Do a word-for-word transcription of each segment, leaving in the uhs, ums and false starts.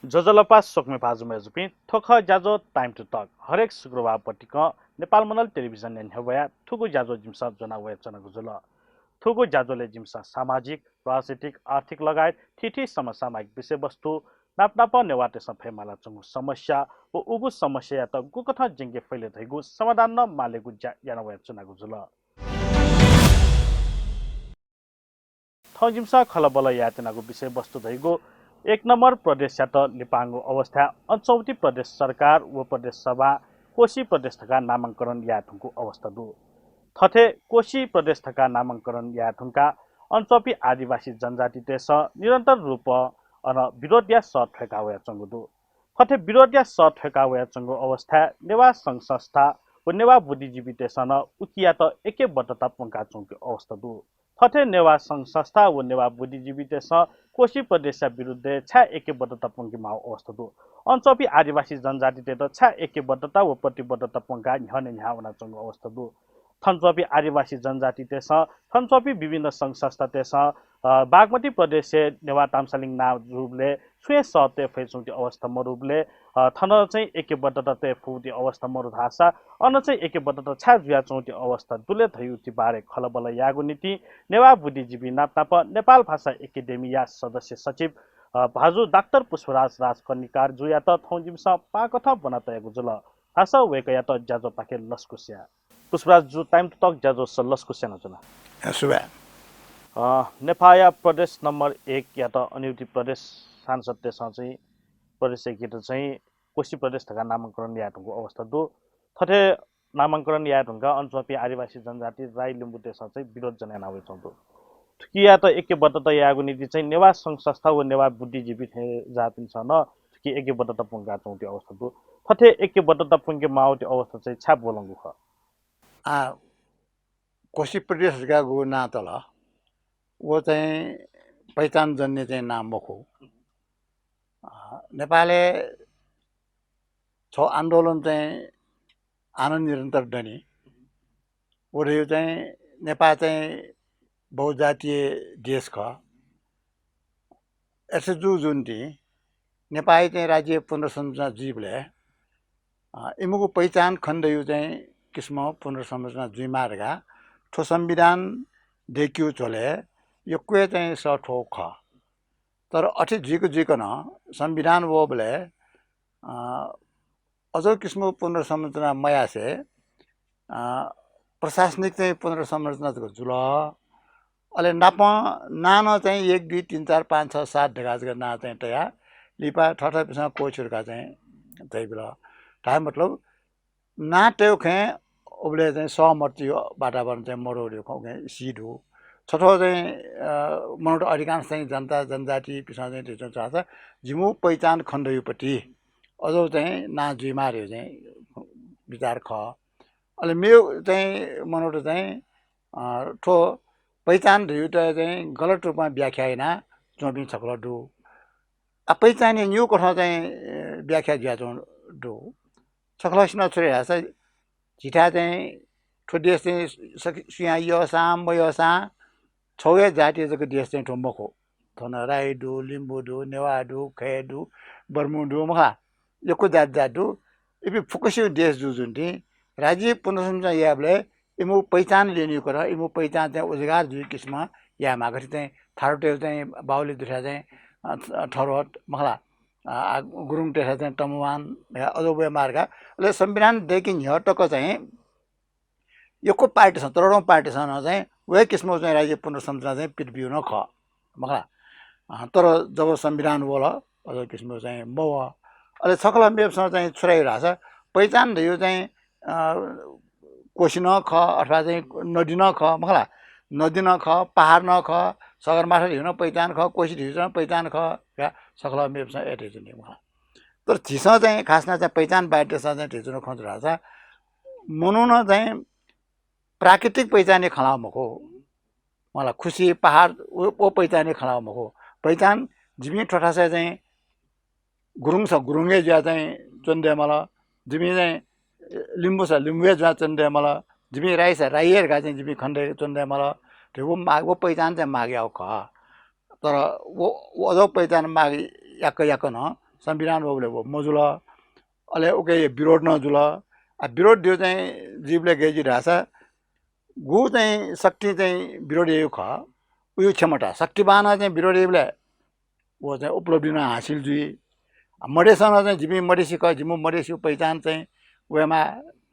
ज्वजलपा स्वकुमि भाजु मय्‌जुपिं, थ्व खः ज्याझ्वः Time to Talk। हरेक शुक्रबार पतिकं नेपाल मण्डल टेलिभिजनया न्ह्यब्वया थुगु ज्याझ्वः जिमिसं ज्वना वयाच्वनागु जुल। थुगु ज्याझ्वलय् जिमिसं सामाजिक, राजनीतिक, आर्थिक लगायत थीथी समसामयिक विषयवस्तु नापनापं नेवाःतय्‌सं फयेमालाच्वंगु समस्या व उगु समस्यायात गुकथं ज्यंके फइ ले धइगु समाधान नं मालेगु ज्या याना वयाच्वनागु जुल। थौं जिमिसं खँल्हाबल्हा यायेत्यनागु विषयवस्तु धइगु एक नम्बर प्रदेशयात लिपांगु अवस्थाय् अञ्चौति प्रदेश सरकार व प्रदेश सभां कोशी प्रदेश धकाः नामांकरण याये धुंकूगु अवस्था दु। थथे कोशी प्रदेश धकाः नामांकरण याये धुंकाः अञ्चौपी आदिवासी जनजातितय्‌सं निरन्तर रूपं अन विरोधया सः थ्वय्‌का वयाच्वंगु दु। थथे विरोधया सः थ्वय्‌का वयाच्वंगु अवस्थाय् नेवाः संघ संस्था व नेवाः बुद्धिजीवीतय्‌सं नं उकियात ऐक्यबद्धता प्वंकाच्वंगु अवस्था दु। थथे नेवाः संघ संस्था व नेवाः बुद्धिजीवीतय्‌सं कोशी प्रदेशया विरुद्धय् छाय् ऐक्यबद्धता प्वंके माःगु अवस्था दु। अञ्चौपी आदिवासी जनजातितय्‌त छाय् ऐक्यबद्धता व प्रतिबद्धता प्वंकाः न्ह्यःने न्ह्याः वनाच्वंगु अवस्था दु। थन च्वंपिं आदिवासी जनजातितय्‌सं थन च्वंपिं विभिन्न संघ संस्थातय्‌सं, अ, बागमती प्रदेशय् नेवाः ताम्सालिङ नां जूबलय् छुं हे सः तये फइच्वंगु अवस्था मदुबलय्, अ, थन चाहिँ ऐक्यबद्धता तये फुगु अवस्था मदु धाःसा अन चाहिँ ऐक्यबद्धता छाय् जुयाच्वंगु अवस्था दु ले धइगु बारे खँल्हाबल्हा यायेगु निंतिं नेवाः बुद्धिजीवी नापनापं नेपाल भाषा एकेडेमीया सदस्य सचिव, अ, भाजु डाक्टर पुष्पराज राजकर्णिकार जुयात थौं जिमिसं पाकथं ब्वना तयागु जुल। धाःसा वय्‌कःयात ज्याझ्वःपाखे लसकुस या। पुष्पराज जु, Time to Talk ज्याझ्वलय् लसकुस यानाच्वना। अ, सुभाय्। अ, नेपाःया प्रदेश नम्बर एकयात अनियुति प्रदेश सांसदतय्‌सं चाहिँ प्रदेश एकयात चाहिँ कोशी प्रदेश धकाः नामांकरण याये धुंकूगु अवस्था दु। थथे नामांकरण याये धुंकाः अन च्वंपिं आदिवासी जनजाति राई लिम्बूतय्‌सं चाहिँ विरोध जनाः याना वयाच्वंगु दु। थुकियात ऐक्यबद्धता यायेगु निंतिं चाहिँ नेवाः संघ संस्था व नेवाः बुद्धिजीवी थें जाःपिन्सं नं थुकी ऐक्यबद्धता प्वंकाच्वंगु अवस्था दु। थथे ऐक्यबद्धता प्वंके माःगु अवस्था चाहिँ छाय् ब्वलंगु खः? आ, कोशी प्रदेश धकाः गु नां तल, व चाहिँ पहिचानजन्य चाहिँ नां मखु। अ, नेपालय् छगू आन्दोलन चाहिँ हानं निरन्तर दनि। व धइगु चाहिँ नेपाः चाहिँ बहुजातीय देश खः। अथे जूगुनिंतिं नेपाःया चाहिँ राज्य पुनर्संरचना जुइबलय्, अ, इमिगु पहिचान खनेदइगु चाहिँ किसिमं पुनर्संरचना जुइमाः धकाः थ्व संविधान दय्‌कीगु झ्वलय् यक्व हे चाहिँ सः थ्वःगु खः। तर अथे जुइक जुइक नं संविधान वःबलय्, अ, अज्याःगु किसिमं पुनर्संरचना मयासें, अ, प्रशासनिक चाहिँ पुनर्संरचना जक जुल। अले नापं नां नं चाहिँ एक, दुई, तीन, चार, पाँच, छ, सात धकाः जक नां चाहिँ तयाः लिपा थःथःपिन्सं क्वःछिउ धकाः चाहिँ धयाबिल। धाये मतलब नां तयेगु खँय् उबलय् चाहिँ सहमतिया वातावरण चाहिँ मदु धइगु खँ उकिं सी दु। छथ्वः चाहिँ, अ, मनूत अधिकांश चाहिँ जनता जनजातिपिन्सं चाहिँ धयाच्वंगु खः धाःसा जिमिगु पहिचान खनेदइगुपति अज्याःगु चाहिँ नां जुइमाः धइगु चाहिँ विचार खः। अले मेगु चाहिँ मनूत चाहिँ, अ, थ्व पहिचान धइगुत चाहिँ गलत रूपमा व्याख्या यानाच्वंपिं छकः दु। आ, पहिचानया निगू कथं चाहिँ, अ, व्याख्या जुयाच्वंगु दु। छकलसिनं छु धाःसा झीथाय् चाहिँ थ्व देश चाहिँ सु-, सुयां यःसां मयःसां छगू हे जातिया जक देश चाहिँ थ्व मखु। थन राई दु, लिम्बू दु, नेवाः दु, खय् दु, बर्मू दु, मखु ला, यक्व जात जात दु। इपिं फुक्कसिगु देश जूगुनिंतिं राज्य पुनर्संरचना यायेबलय् इमिगु पहिचान ल्यनेगु कथं, इमिगु पहिचान चाहिँ उजागर जुइगु किसिमं यायेमाः। गथे चाहिँ थारुतय् चाहिँ बाहुल्य दुथ्याः चाहिँ, अ, थ-, थरुहट, मखु ला, अ, आ, गुरुङतय्‌थाय् चाहिँ तमुवान, या अज्याःगु वयेमाः धकाः। अले संविधान दय्‌के न्ह्यः तक चाहिँ यक्व पार्टीसं, ततःधंगु पार्टीसं नं चाहिँ व हे किसिमं चाहिँ राज्य पुनर्संरचना चाहिँ पित ब्यूगु नं खः, मखु ला। अ, तर जब संविधान वल, अज्याःगु किसिमं चाहिँ मवः। अले छकः मेपिन्सं चाहिँ छु धाइ धाःसा पहिचान धइगु चाहिँ, अ, कोशी नं खः अथवा चाहिँ नदी नं खः, मखु ला। नदी नं खः, पहाड नं खः, सगरमाथा धइगु नं पहिचान खः, कोशी धइगु नं पहिचान खः, या छकः मेपिन्सं अथे धयाच्वनी, मखु ला। तर झीसं चाहिँ खास यानाः चाहिँ पहिचानवादीतय्‌सं चाहिँ धयाच्वंगु खँ छु धाःसा मनूनं चाहिँ प्राकृतिक पहिचानया खँ ल्हाः मखु। मखु ला, खुसि, पहाड, व, व पहिचानया खँ ल्हाः मखु। पहिचान जिमि थ्व थासय् चाहिँ गुरुङ स गुरुङ हे जुयाः चाहिँ च्वने दयेमाल, जिमि चाहिँ लिम्बू स लिम्बू हे जुयाः च्वने दयेमाल, जिमि राई स राई हे धकाः चाहिँ जिमि खने दयेक च्वने दयेमाल धइगु माग, व पहिचान चाहिँ माग याःगु खः। तर व, व अज्याःगु पहिचान माग याक याक नं संविधान वःबलय् व मजुल। अले उके विरोध नं जुल। आ, विरोध द्यः चाहिँ जुइबलय् गय् जुइ धाःसा गु चाहिँ शक्ति चाहिँ विरोध याइगु खः, उयो क्षमता शक्तिवान चाहिँ विरोध याइबलय् व चाहिँ उपलब्धि नं हासिल जुइ। आ, मधेसं नं चाहिँ जिपिं मधेसी खः, जिमु मधेसी पहिचान चाहिँ वयेमाः,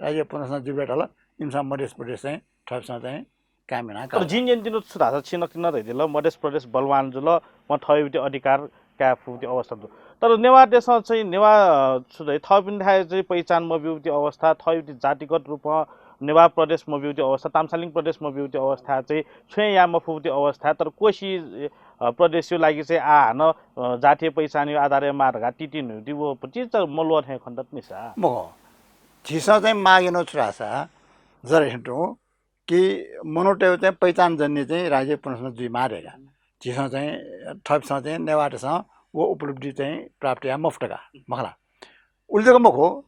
राज्य पुनर्स्थापना जुइबलय् धाल, इमिसं मधेस प्रदेश चाहिँ थःपिसं चाहिँ कायम याना तर काल। जिं न्यनादिनु छु धाःसा छिं नकतिनि धयादिल, मधेस प्रदेश बलवान जुल, वं थःगु अधिकार काये फुगु अवस्था दु। तर नेवाः देशं चाहिँ नेवाः, अ, छु धाइ, थःपिन्थाय् चाहिँ पहिचान मब्यूगु अवस्था, थःगु जातिगत रूपं नेवाः प्रदेश मब्यूगु अवस्था, ताम्सालिङ प्रदेश मब्यूगु अवस्था चाहिँ छुं याये मफुगु अवस्था, तर कोशी, अ, प्रदेशया लागि चाहिँ आः हानं, अ, जातीय पहिचानया आधारय् माः धकाः तितिन्हुइगु व भतिचा मल्वः थें खनेदत नि सा। मखु। झीसं चाहिँ माग यानागु छु धाःसा, जर हिन्तु कि मनूतय् चाहिँ पहिचानजन्य चाहिँ राज्य पुनर्स्थापना जुइमाः धकाः। झीसं चाहिँ थःपिसं चाहिँ नेवाःतय्सं व उपलब्धि चाहिँ प्राप्त याये मफुत का, मखु ला। उलि जक मखु,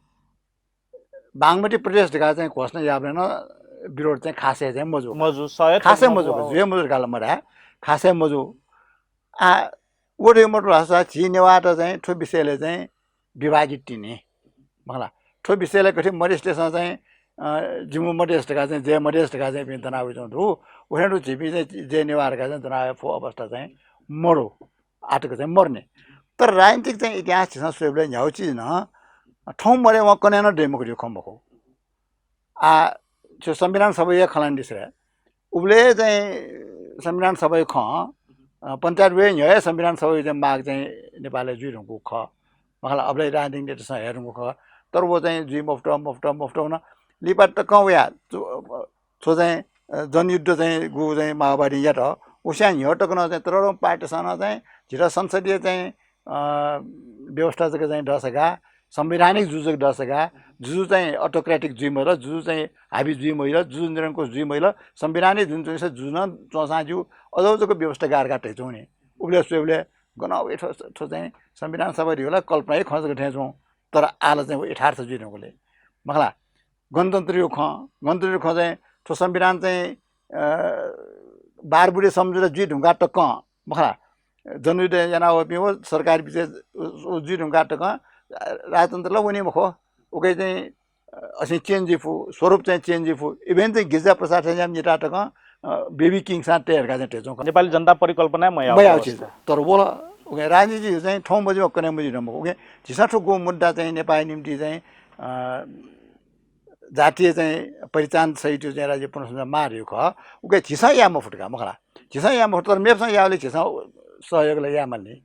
बागमती प्रदेश धकाः चाहिँ घोषणा याःबलय् नं विरोध चाहिँ खासै चाहिँ मजू। मजू, सय खासै मजू, जुया मजू धकाः ला मधाये, खासै मजू। आ, व धइगु मतलब धाःसा झी नेवाःत चाहिँ थ्व विषयलय् चाहिँ विभाजित तिनि। मखु ला, थ्व विषयलय् गथे मधेसतय्सं चाहिँ, अ, जिमु मधेस धकाः चाहिँ जय मधेस धकाः चाहिँ इपिं दनावइच्वंगु दु, व हे दु झीपिं चाहिँ जय नेवाः धकाः चाहिँ दनावये फु अवस्था चाहिँ मरु, आःतक चाहिँ मरु नि। तर राजनीतिक चाहिँ इतिहास झीसं स्वयेबलय् न्ह्यागु चिज नं थौं मरे वं कन्हय् नं दइ मखु धइगु खँ मखु। आ, थ्व संविधान सभाया खँ ल्हानादिसँ रे। उबलय् चाहिँ संविधान सभाया खँ, अ, पञ्चायत वये न्ह्यः हे संविधान सभाया चाहिँ माग चाहिँ नेपालय् जुइ धुंकूगु खः। मखु ला, अबलय् राजनीतिक नेतृत्वं हये धुंकूगु खः। तर व चाहिँ जुइ मफुत, मफुत, मफुत वन। लिपा तकं वया थ्व, थ्व चाहिँ, अ, जनयुद्ध चाहिँ गु चाहिँ माओवादीं यात। उस्यां न्ह्यः तक नं चाहिँ ततःधंगु पार्टीतय्सं नं चाहिँ झीत संसदीय चाहिँ अ, व्यवस्था जक चाहिँ दःसा का, संवैधानिक जुजु जक दःसा का, जुजु चाहिँ autocratic जुइ मजिल, जुजु चाहिँ हावी जुइ मजिल, जुजु निरंकुश जुइ मजिल, संवैधानिक जुन च्वंसा जुजु नं च्वंसां ज्यू, अझ जक व्यवस्था गाय् धकाः धयाच्वं नि। उबलय् स्वयेबलय् गन वइ थ्व, थ्व चाहिँ संविधान सभा धइगु ला कल्पनाया खँ जक थें च्वं, तर आः ला चाहिँ व यथार्थ जुइ धुंकल। मखु ला, गणतन्त्रया खँ, गणतन्त्रया खँ चाहिँ थ्व संविधान चाहिँ, अ, बाह्र बुँदे सम्झौता जुइ धुंकाः तकं, मखु ला, जनयुद्ध याना वःपिं व सरकार बिचय् उ, उ जुइ धुंकाः तकं, अ, राजतन्त्र ला वनी मखु। उके चाहिँ, अ, असिं change जुइ फु, स्वरूप चाहिँ change जुइ फु। Even चाहिँ गिरिजा प्रसाद थेंज्याम्ह नेता तकं, अ, baby king सां तये धकाः चाहिँ धयाच्वं खः। नेपाली जनता परिकल्पना मयाः मयाः अवस्था। तर व ला, उके राजनीति चाहिँ थौं मजिमा कन्हय् मजिधं मखु। उके झीसं थ्व गु मुद्दा चाहिँ नेपाःया निम्ति चाहिँ, अ, जातीय चाहिँ पहिचान सहित चाहिँ राज्य पुनर्संरचना माः धइगु खः। उके झीसं याये मफुत का, मखु ला। झीसं याये मफुत, तर मेपिसं याःबलय् झीसं सहयोग ला यायेमाल नि।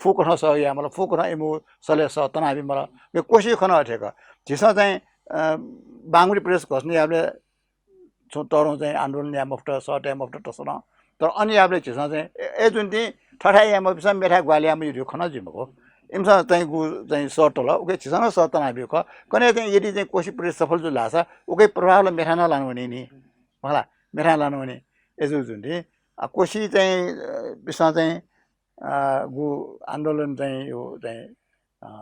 फुकथं सहयोग यायेमाल, फुकथं इमिगु सलय् सः तनाबीमाल। उके कोशीया खँ नं अथे खः। झीसं चाहिँ, अ, बागमती प्रदेश घोषणा याःबलय् छुं तःधंगु चाहिँ आन्दोलन याये मफुत, सः तये मफुत तसकं। तर अन याःबलय् झीसं चाहिँ, ए, ए, जुन तिनि थःथाय् याये मफुपिन्सं मेथाय् ग्वाहालि याये मज्यू धइगु खँ नं जुइ मखु। इमिसं चाहिँ गु चाहिँ सः तल, उके झीसं नं सः तनाबीगु खः। कन्हय् चाहिँ यदि चाहिँ कोशी प्रदेश सफल जुल धाःसा उके प्रभाव ला मेथाय् नं लाना वनी नि। मखु ला, मेथाय् लाना वनी। अय्जूगुलिं जुन तिनि, अ, कोशी चाहिँ, अ, पिसं चाहिँ, अ, गु आन्दोलन चाहिँ, यो चाहिँ, अ,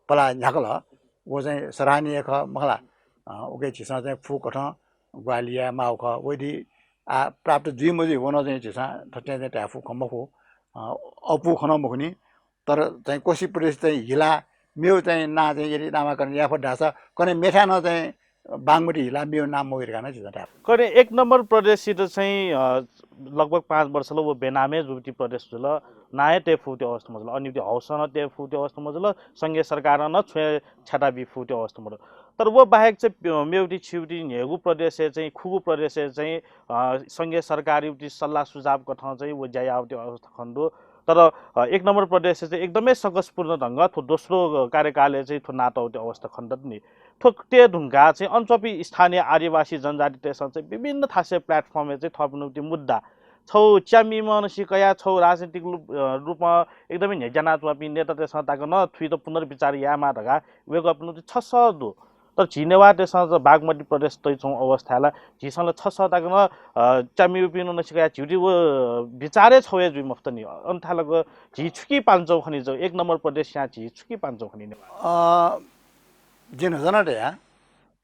पला न्ह्याकल, व चाहिँ सराहनीय खः, मखु ला। अ, उके झीसं चाहिँ फुकथं ग्वाहालि याये माःगु खः। वइति आः प्राप्त जुइ मजुइ व नं चाहिँ झीसं थथे चाहिँ धाये फुगु खँ मखु। अ, अःपु खँ नं मखु नि। तर चाहिँ कोशी प्रदेश चाहिँ हिला, मेगु चाहिँ नां चाहिँ यदि नामाकरण याये फत धाःसा कन्हय् मेथाय् नं चाहिँ बागमती हिला मेगु नां मवइ धकाः नं झीसं धाये फु। कन्हय् एक नम्बर प्रदेशयात चाहिँ, अ, लगभग पाँच वर्ष ला व बेनाम हे जूगु प्रदेश जुल, नां हे तये फुगु अवस्था मजुल, अन निम्ति हौसं नं तये फुगु अवस्था मजुल, संघीय सरकारं नं छुं हे छ्याता बी फुगु अवस्था मजुल। तर व बाहेक चाहिँ प्य-, मेगु छिगु न्हय्गू प्रदेशय् चाहिँ, खुगू प्रदेशय् चाहिँ, अ, संघीय सरकारयागु सल्लाह सुझाव कथं चाहिँ व ज्या याःगु अवस्था खनेदु। तर, अ, एक नम्बर प्रदेशय् चाहिँ एकदमै सकसपूर्ण ढंगं थ्व दोस्रो कार्यकालय् चाहिँ थ्व नां तःगु अवस्था खनेदत नि। थ्व तये धुंकाः चाहिँ अन च्वंपिं स्थानीय आदिवासी जनजातितय्सं चाहिँ विभिन्न थासय् platform य् चाहिँ थःपिनिगु मुद्दा छगू च्याम्हिम्ह निसें कयाः छगू राजनीतिक लु-, अ, रूपं एकदमै न्ह्यज्यानाच्वंपिं नेतातय्सं तक नं थुइत पुनर्विचार यायेमाः धकाः वय्कःपिनिगु छसः दु। तर झी नेवाःतय्सं चाहिँ बागमती प्रदेश तयाच्वंगु अवस्थाय् ला झीसं ला छसः तक नं, अ, च्याम्हिपिनिगु निसें कयाः झीगु व विचार हे छगू हे जुइ मफुत नि। अन थाय् ला झी छुकी पानाच्वंगु खनी, एक नम्बर प्रदेशयां झी छुकी पानाच्वंगु खनी नेवाः? अ, जिं न्ह्यज्यानाः धया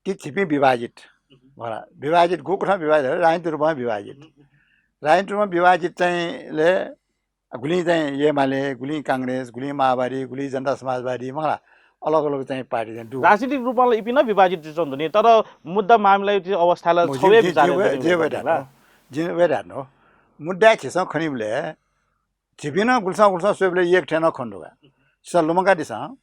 कि झीपिं विभाजित। मखु ला, विभाजित गुकथं विभाजित, राजनीतिक रूपमा विभाजित। राजनीतिक रूपमा विभाजित चाहिँ ले गुलिं चाहिँ एमाले, गुलिं कांग्रेस, गुलिं माओवादी, गुलिं जनता समाजवादी, मखला, अलग अलग चाहिँ पार्टी चाहिँ दु। राजनीतिक रूपमा ला इपिं नं विभाजित जुइच्वंगु दु नि, तर मुद्दा मामिला इति अवस्था ला मु छगू जिं, जिं, विचार जिं, जिं वय् धाये धुन। जिं वय् धाये धुन। मुद्दा झीसं खनीबलय् झीपिं नं गुलिसं गुलिसं स्वयेबलय् एक थें नं खने दु का। झीसं लुमंकादिसँ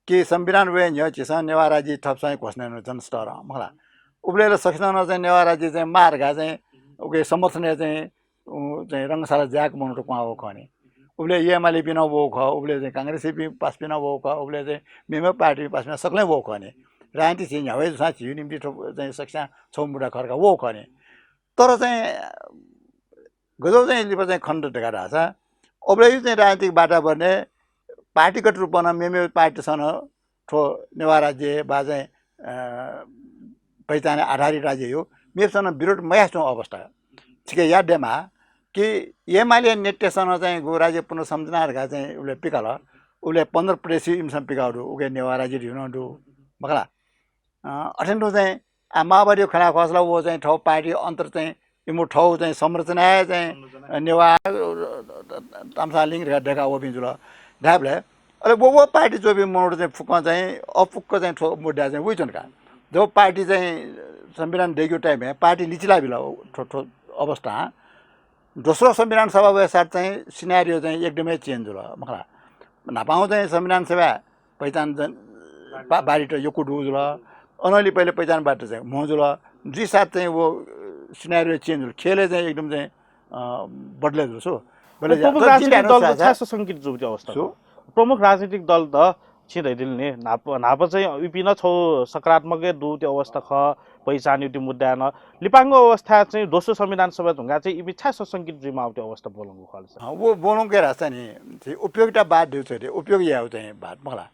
कि संविधान वये न्ह्यः झीसं नेवाः राज्य थप चाहिँ घोषणा यानागु जनस्तरं, मखला। उबलय् ला सकसिनं नं चाहिँ नेवाः राज्य चाहिँ माः धकाः चाहिँ उके समर्थन याः चाहिँ, उ, चाहिँ रंगशाला जाय्‌क मनूत क्वहां वःगु खः नि। उबलय् एमालेपिं नं वःगु खः, उबलय् चाहिँ कांग्रेसपिं पासापिं नं वःगु खः, उबलय् चाहिँ मेमेगु पार्टीपिं पासापिं नं सकलें वःगु खः नि। राजनीति झी न्ह्याबलें जूसां झीगु निंतिं थ्व चाहिँ सकसिनं छगू मुद्दा खः धकाः वःगु खः नि। तर चाहिँ गजब चाहिँ लिपा चाहिँ खने दत धकाः धाःसा, अबलय् चाहिँ राजनीतिक वातावरणय् पार्टीगत रूपं नं मेमेगु पार्टीसं नं थ्व नेवाः राज्य वा चाहिँ, अ, पहिचानय् आधारित राज्य हो, मेपिन्सं नं विरोध मयासें च्वंगु अवस्था। छिके याद दयेमाः कि एमाले नेतृत्वय् नं चाहिँ गु राज्य पुनर्संरचना धकाः चाहिँ उबलय् पिकाल, उबलय् पन्ध्र प्रदेश इमिसं पिकाःगु दु, उके नेवाः राज्य धइगु नं दु, मखला। अ, अथें तुं चाहिँ, आ, माओवादीया खँ ल्हाये खःसा ला व चाहिँ थःगु पार्टी अन्तर चाहिँ इमिगु थःगु चाहिँ संरचनाय् चाहिँ, अ, नेवाः, अ, ताम्सालिङ धकाः दय्‌का वःपिं जुल धायेबलय्, अले व, व पार्टी च्वंपिं मनूत चाहिँ फुक्कं चाहिँ अफुक्क चाहिँ थ्व मुद्दाय् चाहिँ वइच्वन का। जब पार्टी चाहिँ संविधान दय्‌केगु time-य् पार्टी लिचिलाबिल थ्व, थ्व अवस्थां। दोस्रो संविधान सभा वयेसाथ चाहिँ scenario चाहिँ एकदमै change जुल, मखला। न्हापां चाहिँ संविधान सभाय् पहिचान जन-, बा-, बारी त यक्व दुगु जुल, अनंलि पहिले पहिचान बारी त चाहिँ म्हो जुल। जुइसाथ चाहिँ व, अ, scenario change जुल, खेलय् चाहिँ एकदम चाहिँ, अ, बदले जुल छु। बले प्रमुख जा-, राजनीतिक दल त छाय् सशंकित जुयाच्वंगु अवस्था छु? प्रमुख राजनीतिक दल त छिं धयादिल नि, न्हाप-, न्हापा चाहिँ इपिं नं छगू सकारात्मक हे दुगु अवस्था खः, पहिचानया मुद्दाय् नं। लिपांगु अवस्थाय् चाहिँ दोस्रो संविधान सभा धुंकाः चाहिँ इपिं छाय् सशंकित जुइमाःगु अवस्था ब्वलंगु खः ला सर? अँ, व ब्वलंके धाःसा नि, चाहिँ उपयोगिता वाद धइगु छु दे, उपयोग यायेगु चाहिँ वाद, मखला।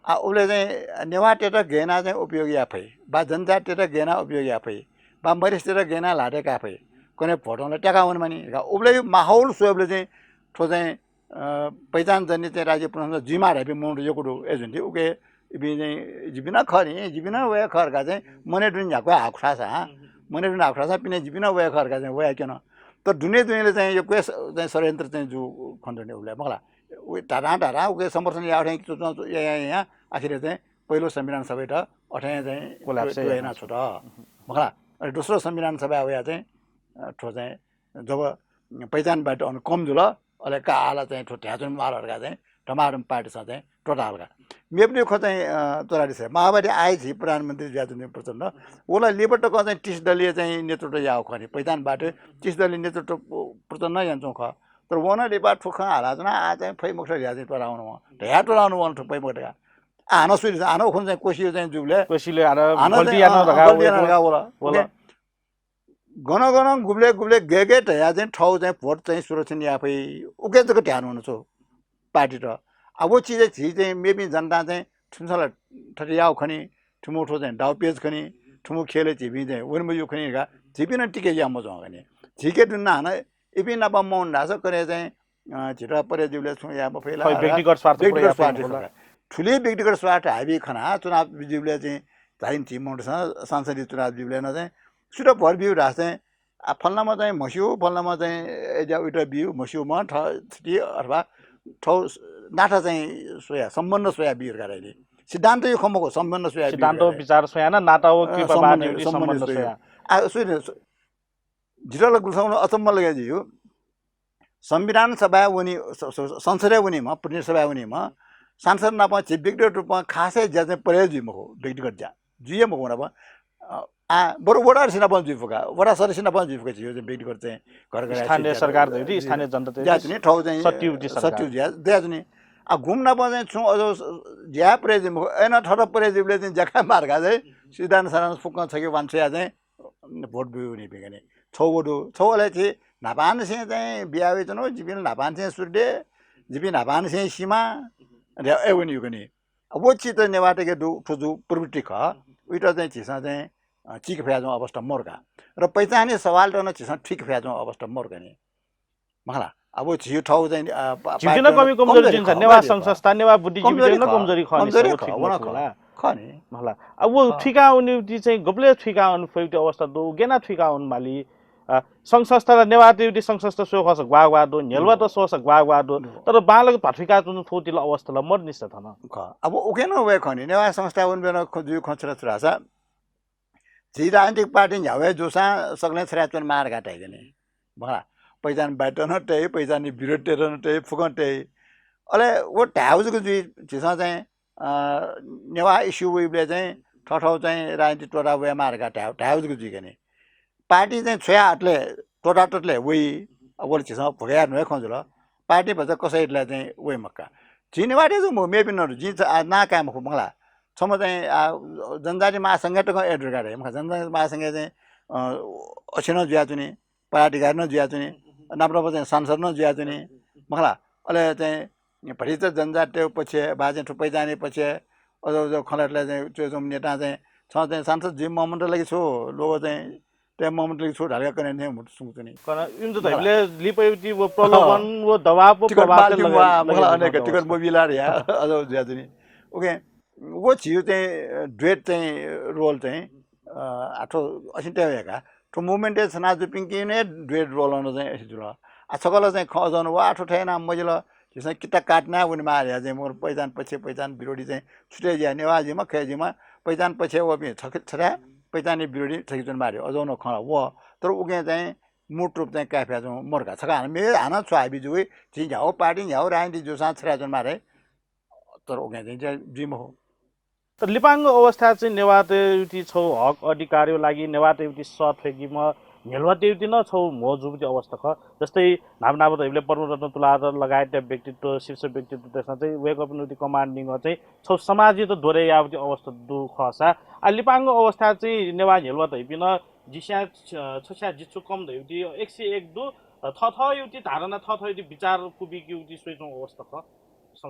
आ, उबलय् चाहिँ नेवाःतय्‌त गय् यानाः चाहिँ उपयोग याये फइ, वा जनजातितय्‌त गय् यानाः उपयोग याये फइ, वा मधेसीतय्‌त गय् यानाः ल्हातय् काये फइ, कन्हय् भोटं ला त्याका वने मानि का। उबलय् माहौल स्वयेबलय् चाहिँ थ्व चाहिँ अ, पहिचान जन्य चाहिँ राज्य पुनर्संरचना जुइमाः धइपिं मनूत यक्व दु। अय्‌जूगुलिं इपिं चाहिँ जिपिं नं खः नि, जिपिं नं वया खः धकाः चाहिँ मनय् दुने न्ह्याक्व हाकु थाःसा, मनय् दुने हाकु थाःसा पिने जिपिं नं वया खः धकाः चाहिँ वया क्यन। तर दुने दुनेले चाहिँ यक्व स-, चाहिँ षड्यन्त्र चाहिँ जू खने दु नि उबलय्, मखला। उ धाधां धाधां उके समर्थन याः थें च्वं, च्वं, या, या, या, या, आखिर चाहिँ पहिलो संविधान सभायात अथें चाहिँ collapse त्वःयाना छ्वत, मखला। अले दोस्रो संविधान सभा वया चाहिँ, अ, थ्व चाहिँ जब पहिचान वाद अन कम जुल, अले का आः ला चाहिँ थ्व ध्याचुन माल धकाः चाहिँ धमाधम पार्टीसं चाहिँ त्वःताल का। मेपिनि खँ चाहिँ, अ, त्वःतादिसँ। माओवादी आः झी प्रधानमन्त्री जुयाच्वंपिं प्रचण्ड, व ला लिपा तक चाहिँ तीस दलीय चाहिँ नेतृत्व याःगु खः नि। पहिचान वाद तीस दलीय नेतृत्व प्रचण्ड यानाच्वंगु खः। तर वं नं लिपा थ्व खँ हालाच्वन, आः चाहिँ फइ मखुत धयाः चाहिँ त्वःतावन वं। धयाः त्वःतावन वं थ्व फइ मखुत धकाः। आः हानं सुइ, हानं उखुन्हु चाहिँ कोसियो चाहिँ जूबलय् कोसियो हानं हानं गल्ती चाहिँ, याना अ, धकाः गल्ती याना वइगु। धकाः वल। वल। ओके। गन गन गुबलय् गुबलय् गय् गय् धयाः चाहिँ थःगु चाहिँ भोट चाहिँ सुरक्षण याये फइ, उके जक ध्यान वन छु पार्टीत। आ, व चिजय् झी चाहिँ मेपिं जनतां चाहिँ थुमिसं ला थथे याःगु खनी, थुमिगु थ्व चाहिँ दाउपेच खनी, थुमिगु खेलय् झीपिं चाहिँ वने मज्यू खनी धकाः झीपिं नं टिके याये मज्यू खनी। झीके दुने हानं इपिं नाप मवन धाःसा कन्हय् चाहिँ, अ, झीत परे जूबलय् छुं याये मफइ ला, खः, व्यक्तिगत स्वार्थ व्यक्तिगत पूरा याये स्वार्थ मफइ ला। खः। थुलि व्यक्तिगत स्वार्थ हाबी खनाः चुनाव जूबलय् चाहिँ धाइन्ति मनूतय्सं संसदीय चुनाव जूबलय् नं चाहिँ सुइत भोट ब्यू धाःसा चाहिँ, आ, फलानाम्ह चाहिँ म्हस्यू, फलानाम्ह चाहिँ अय्‌ज्या उइत ब्यू, म्हस्यूम्ह थ-, थुति अथवा थौ नाता चाहिँ स्वया, सम्बन्ध स्वया ब्यू धकाः धाइ नि। सिद्धान्तया खँ मखु, सम्बन्ध स्वया ब्यू सिद्धान्त धकाः धाइ। विचार स्वया नं नाता व अ, कृपा सम्बन्ध, बानी सम्बन्ध सम्बन्ध स्वया। स्वया। आ, सुइ नि, सु-, जितः ला गुलिसं अचम्म लगे ज्यू। संविधान सभाय् वनी, स-, स-, संसदय् वनीम्ह, प्रतिनिधि सभाय् वनीम्ह सांसद नाप झी व्यक्तिगत रूपं खासै ज्या चाहिँ परे जुइ मखु, व्यक्तिगत ज्या जुइ हे मखु नाप। अ, आ, बरु वडा अध्यक्ष नाप जुइ फुका, वडा सदस्य नाप जुइ फुका, झी चाहिँ व्यक्तिगत चाहिँ घर घर स्थानीय सरकार धइगु, स्थानीय जनता ज्या चाहिँ थौ चाहिँ सत्य उति सरकार। सत्य ज्या, ज्या चाहिँ। आ, गुम्ह नाप चाहिँ छुं अझ स-, ज्या परे जुइ मखु, अय्‌नं थःत परे जुइबलय् चाहिँ ज्या काये मार्का चाहिँ सिद्धान्त साधारण फुक्कं छखे वान्सुया चाहिँ भोट ब्यू वनीपिं खनी। छौ व दु, छौ अले छि न्हापांनिसें चाहिँ बिया वइच्वनु, जिपिं न्हापांनिसें सूर्य, जिपिं न्हापांनिसें सिमा, अले अय् वनी खनी। अब व चिज नेवाःतय्‌के दु, थ्व जु प्रवृत्ति खः। उइत चाहिँ झीसं चाहिँ, अ, चीके फयाच्वंगु अवस्था मरु का। र पहिचानया सवालत नं झीसं थुइके फयाच्वंगु अवस्था मरु का नि। मखला। अब झी थौ चाहिँ, अ, पा-, झीपिं नं पार्टी कमी कमजोरी कमजोरी जुन छ, खः, नेवाः कमजोरी संघ खः। संस्था, नेवाः बुद्धिजीवी कमजोरी नं खः, कमजोरी खः, कमजोरी खः, व नं खः, व नं खः। खः नि। मखला। अब व खः। थुइका वनीति चाहिँ गबले थुइका वने फइति अवस्था दु, गेना थुइका वने माली, अ, संघ संस्था ला नेवाःतय्‌गु संघ संस्था स्वये खःसा ग्वाः ग्वाः दु, न्ह्यलुवाःत स्वःसा ग्वाः ग्वाः दु। दु। तर बांलाक भाथुइका च्वंच्वं थ्व ति ला अवस्था ला मदु नि सा थन। खः। अब उकें नं वये खनी। नेवाः संस्था वनेबेनं खँ जुइ खँ छु ला छु धाःसा झी राजनीतिक पार्टी न्ह्यावय् जूसां सकलें छथाय् च्वनेमाः धकाः धाइ का नि। मखु ला, पहिचान बाय्‌त नं तइ, पहिचानया विरोध तयेत नं तइ, फुक्कं तइ। अले व धायेगु जक जुइ, झीसं चाहिँ, अ, नेवाः issue वइबलय् चाहिँ थःथःगु चाहिँ राजनीति त्वःता वयेमाः धकाः धाये, धायेगु जक जुइ का नि। पार्टी चाहिँ छ्वया अतले त्वःता ततले वइ, अब व ला झीसं भुगया न्ह्यः खँ जुल। पार्टी भचा कसय् तले चाहिँ वइ मखु का। झी नेवाःतय् जक मखु, मेपिं नं दु। जिं च-, आ, नां काये मखु मखु ला। छम्ह चाहिँ, आ, जनजाति महासंघय् तकं add याका धाइ मखु का। जनजाति महासंघय् चाहिँ, अ, अध्यक्ष नं जुयाच्वनी, पदाधिकारी नं जुयाच्वनी, नाप नाप चाहिँ सांसद नं जुयाच्वनी मखु ला। अले चाहिँ भतिचा जनजातिया पक्षय् वा चाहिँ थ्व पहिचानया पक्षय् अझ अझ खँ ल्हातले चाहिँ च्वय् च्वंम्ह नेतां चाहिँ छं चाहिँ सांसद जुइ ममन्त लागि छु, लोगो चाहिँ तये ममन्त लागि छु धालका कने ने मुट सुंगु च्वनी। कन इमित धइबलय् लिपायुति व प्रलोभन व दबाव व टिकट प्रभाव माल चाहिँ तिम लगे-, वा, लगे मखु ला, अनेक अवस्था। टिकट मोबिला रे या, अझ जुयाच्वनी। OK, व झीगु चाहिँ, अ, duet चाहिँ role चाहिँ, अ, आ थ्व असिं तयेगु हे का। थ्व movement-य् छना जूपिंके नं duet role नं चाहिँ अथे जुल। आ छकः ला चाहिँ खँ अझ नं व आ थ्व थथे यानाः मजिल, झीसं किता काटना वनेमाः धया चाहिँ मगर पहिचान पक्ष, पहिचान विरोधी चाहिँ छुट्टै जुया, नेवाः जुइमा, खय् जुइमा, पहिचान पक्षय् वःपिं छखे-, छथाय् पहिचानया विरोधी छखे च्वनेमाः धया अझ नं खँ ला व। तर उकें चाहिँ मूर्त रूप चाहिँ काय् फयाच्वं मरु का। छकः हानं मे हानं छु हाबी जुइ, झी न्ह्यागु पार्टी, न्ह्यागु राजनीति जूसां छथाय् च्वनेमाः धया। तर उकें चाहिँ ज्या जुइ मखु। तर लिपांगु अवस्था चाहिँ नेवाःतय्‌गु छौ हक अधिकारया लागि नेवाःतय्‌गु सः थ्वय्‌कीम्ह न्ह्यलुवाःतय्‌गु नं छौ म्हो जूगु अवस्था खः। जस्तै न्हापा न्हापा धइबलय् पद्मरत्न तुलाधर लगायतया व्यक्तित्व, शीर्ष व्यक्तित्वतय्‌सं चाहिँ वय्‌कःपिनिगु command निगः चाहिँ छौ समाजयात दोहरे याःगु अवस्था दु खःसा, आ लिपांगु अवस्था चाहिँ नेवाः न्ह्यलुवा धइपिं नं जिस्यां छ-, छस्यां जिच्छु कम धइगु एक सय एक दु, थःथःगु धारणा, थःथःगु विचार क्वबिकेगु स्वइच्वंगु अवस्था खः।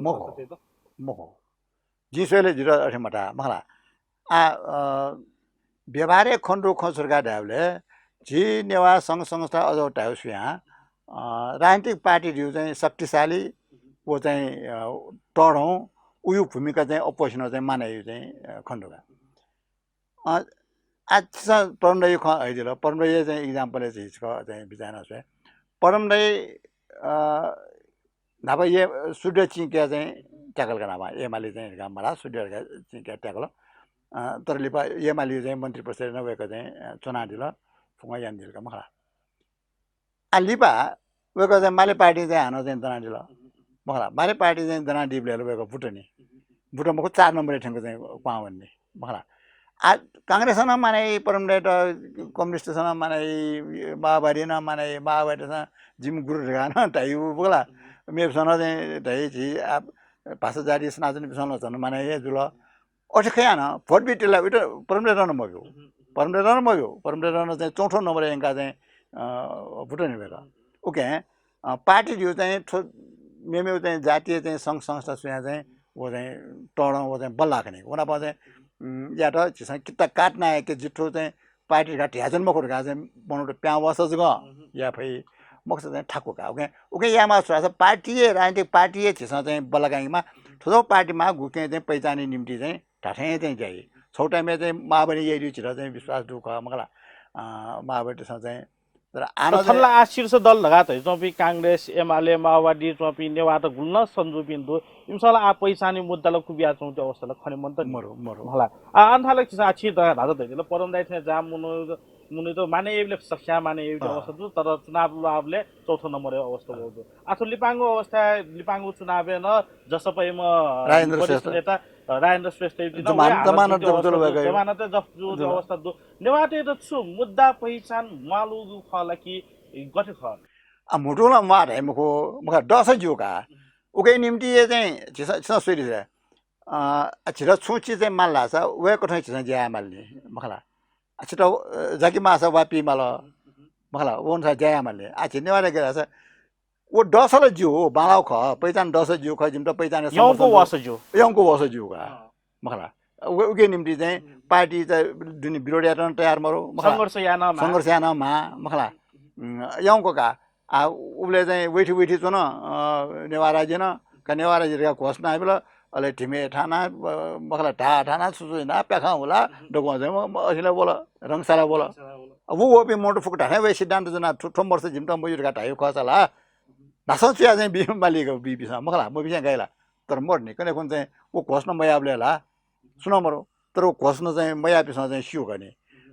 मखु। संस्था त मखु। जिं स्वयेबलय् जितः अथे मताः, मखु ला। आ, अ, व्यवहारय् खँ दु खँ छु धकाः धायेबलय् झी नेवाः संघ संस्था अझ धायेगु स्वयां, अ, राजनीतिक पार्टी धइगु चाहिँ शक्तिशाली व चाहिँ, अ, तःधं उगु भूमिका चाहिँ opposition-ं चाहिँ मानय् याइगु चाहिँ, अ, खँ दु का। अ, आ छिसं पद्म दाइया खँ हइदिल। पद्म दाइया चाहिँ example-य् झी छकः चाहिँ बिचाः याना स्वये। पद्म दाइ, अ, न्हापा ये-, सूर्य चिं कयाः चाहिँ त्याकल का न्हापा। एमाले चाहिँ धकाः मधाः, सूर्य धकाः चिं कयाः त्याकल। अ, तर लिपा एमालेया चाहिँ मन्त्री परिषदय् नं वय्‌कः चाहिँ, अ, च्वनादिल, फुक्कं यानादिल का मखु ला। आ लिपा वय्‌कः चाहिँ माले पार्टी चाहिँ हानं चाहिँ दनादिल। मखु ला, माले पार्टी चाहिँ दनादीबलय् ला वय्‌कः बुट नि। बुट मखु, चार नम्बरय् थ्यंक चाहिँ क्वहां वनी नि। मखु ला। आ कांग्रेसं नं मानय् याइ, पद्म दाइत, कम्युनिस्टं नं मानय् याइ, माओवादीं नं मानय् याइ, माओवादीतय्‌सं जिमि गुरु धकाः नं धाइ, मखु ला। मेपिन्सं नं चाहिँ धाइ, झी आ भाषा जाति सनातनीपिन्सं नं झन मानय् हे जुल। अथे खयां नं भोट बितेला उइत पद्म दाइत नं मब्यू। पद्म दाइत नं मब्यू। पद्म दाइत नं चाहिँ चौथो नम्बरय् यंकाः चाहिँ, अ, बुट नि वय्‌कः। उकें, अ, पार्टी धइगु चाहिँ थ्व मेमेगु चाहिँ जातीय चाहिँ संघ संस्था स्वयां चाहिँ व चाहिँ तःधं व चाहिँ बल्लाः खनी। व नाप चाहिँ, उम्, यात झीसं किता काटना याके जिथ्व चाहिँ पार्टी धकाः धयाच्वने मखु धकाः चाहिँ मनूत प्यां वःसा जक या फइ, मखुसा चाहिँ थाकु का। उकें, उकें यायेमाः छु धाःसा पार्टी हे, राजनीतिक पार्टी हे झीसं चाहिँ बल्लाकायेमाः। थ्व जक पार्टीमा गुकें चाहिँ पहिचानया निम्ति चाहिँ धात्थें चाहिँ ज्या याइ। छगू time-य् चाहिँ माओवादीं याइदिउ झीत चाहिँ विश्वास दु खः मखु ला। अ, माओवादीतय्‌सं चाहिँ तर आः नं थन ला चाहिँ आ शीर्ष दल धकाः धयाच्वंपिं कांग्रेस, एमाले, माओवादी च्वंपिं नेवाःत गुलि नं सन्जूपिं दु। इमिसं ला आ पहिचानया मुद्दा ला क्वबियाच्वंगु अवस्था ला खने मन्त नि। मरु, मरु। मखु ला। आ, अन थाय् ला झीसं आ छिं धया धाःसा धयादिल, पद्म दाइ थें जाःम्ह मनूत, मनूत मानय् याइबलय् सकस्यां मानय् याइगु अवस्था दु, तर चुनाव ल्वाःबलय् चौथो नम्बरया अवस्था वःगु दु। आ थ्व लिपांगु अवस्था, लिपांगु चुनावय् नं जसपायाम्ह राजेन्द्र वरिष्ठ श्रेष्ठ। नेता, अ, राजेन्द्र श्रेष्ठयात नं जमान-, वया हालत जमानत जूगु जप्त अवस्था जुल दु, वय्‌कःया। जमानत जप्त जूगु जुल। अवस्था दु। नेवाःतय्‌त छु मुद्दा पहिचान म्वाःगु खः ला कि गथे खः? आ, म्हुतुं ला म्वाः धाइ मखु, मखु दःसा ज्यू का। उकिया निम्ति हे चाहिँ झीसं, झीसं स्वयादिसँ। अ, आ, झीत छुं चिज चाहिँ माल धाःसा वय्‌कथं झीसं ज्या यायेमाल नि, मखु ला। आ, छित, अ, जाकि माःसा वा पीमाल, मखु ला, व अनुसार ज्या यायेमाल नि। आ, झी नेवाःतय् गथे धाःसा व दःसा ला ज्यू, बांलाःगु खः, पहिचान दःसा ज्यू खः, जिमित पहिचानया यंकू समर्थन दु। वःसा ज्यू। यंकू वःसा ज्यू का। अँ। मखु ला। उ-, उकिया निम्ति चाहिँ पार्टी चाहिँ दुने विरोध यायेत नं तयार मरु, मखु ला। संघर्ष याये नं म्वाः। संघर्ष याये नं म्वाः, मखु ला। उम्, यंकू का। आ, उबलय् चाहिँ वइथि वइथि च्वन, अ, नेवाः राज्य नं, का नेवाः राज्य धकाः घोषणा याबिल, अले धिमे थाना, अ, मखला ढा थाना छु छु याना प्याखं हुला, दक्वं चाहिँ म, म, असिला वल, रंगशाला वल। रंगशाला वल। अब व वःपिं मनूत फुक्क धाथें वया सिद्धान्त ज्वना, थ्व, थ्व मरुस जिमित मज्यू धकाः धाइगु खःसा ला, न्हासं चुया चाहिँ बी मालिक बी बिसां मखला, मबिसां गाइ ला। तर मरु नि, कन्हय् खुन्हु चाहिँ व घोषणा मयाःबलय् ला, सुं नं मरु। तर व घोषणा चाहिँ मयाःपिसं चाहिँ स्यू खः नि।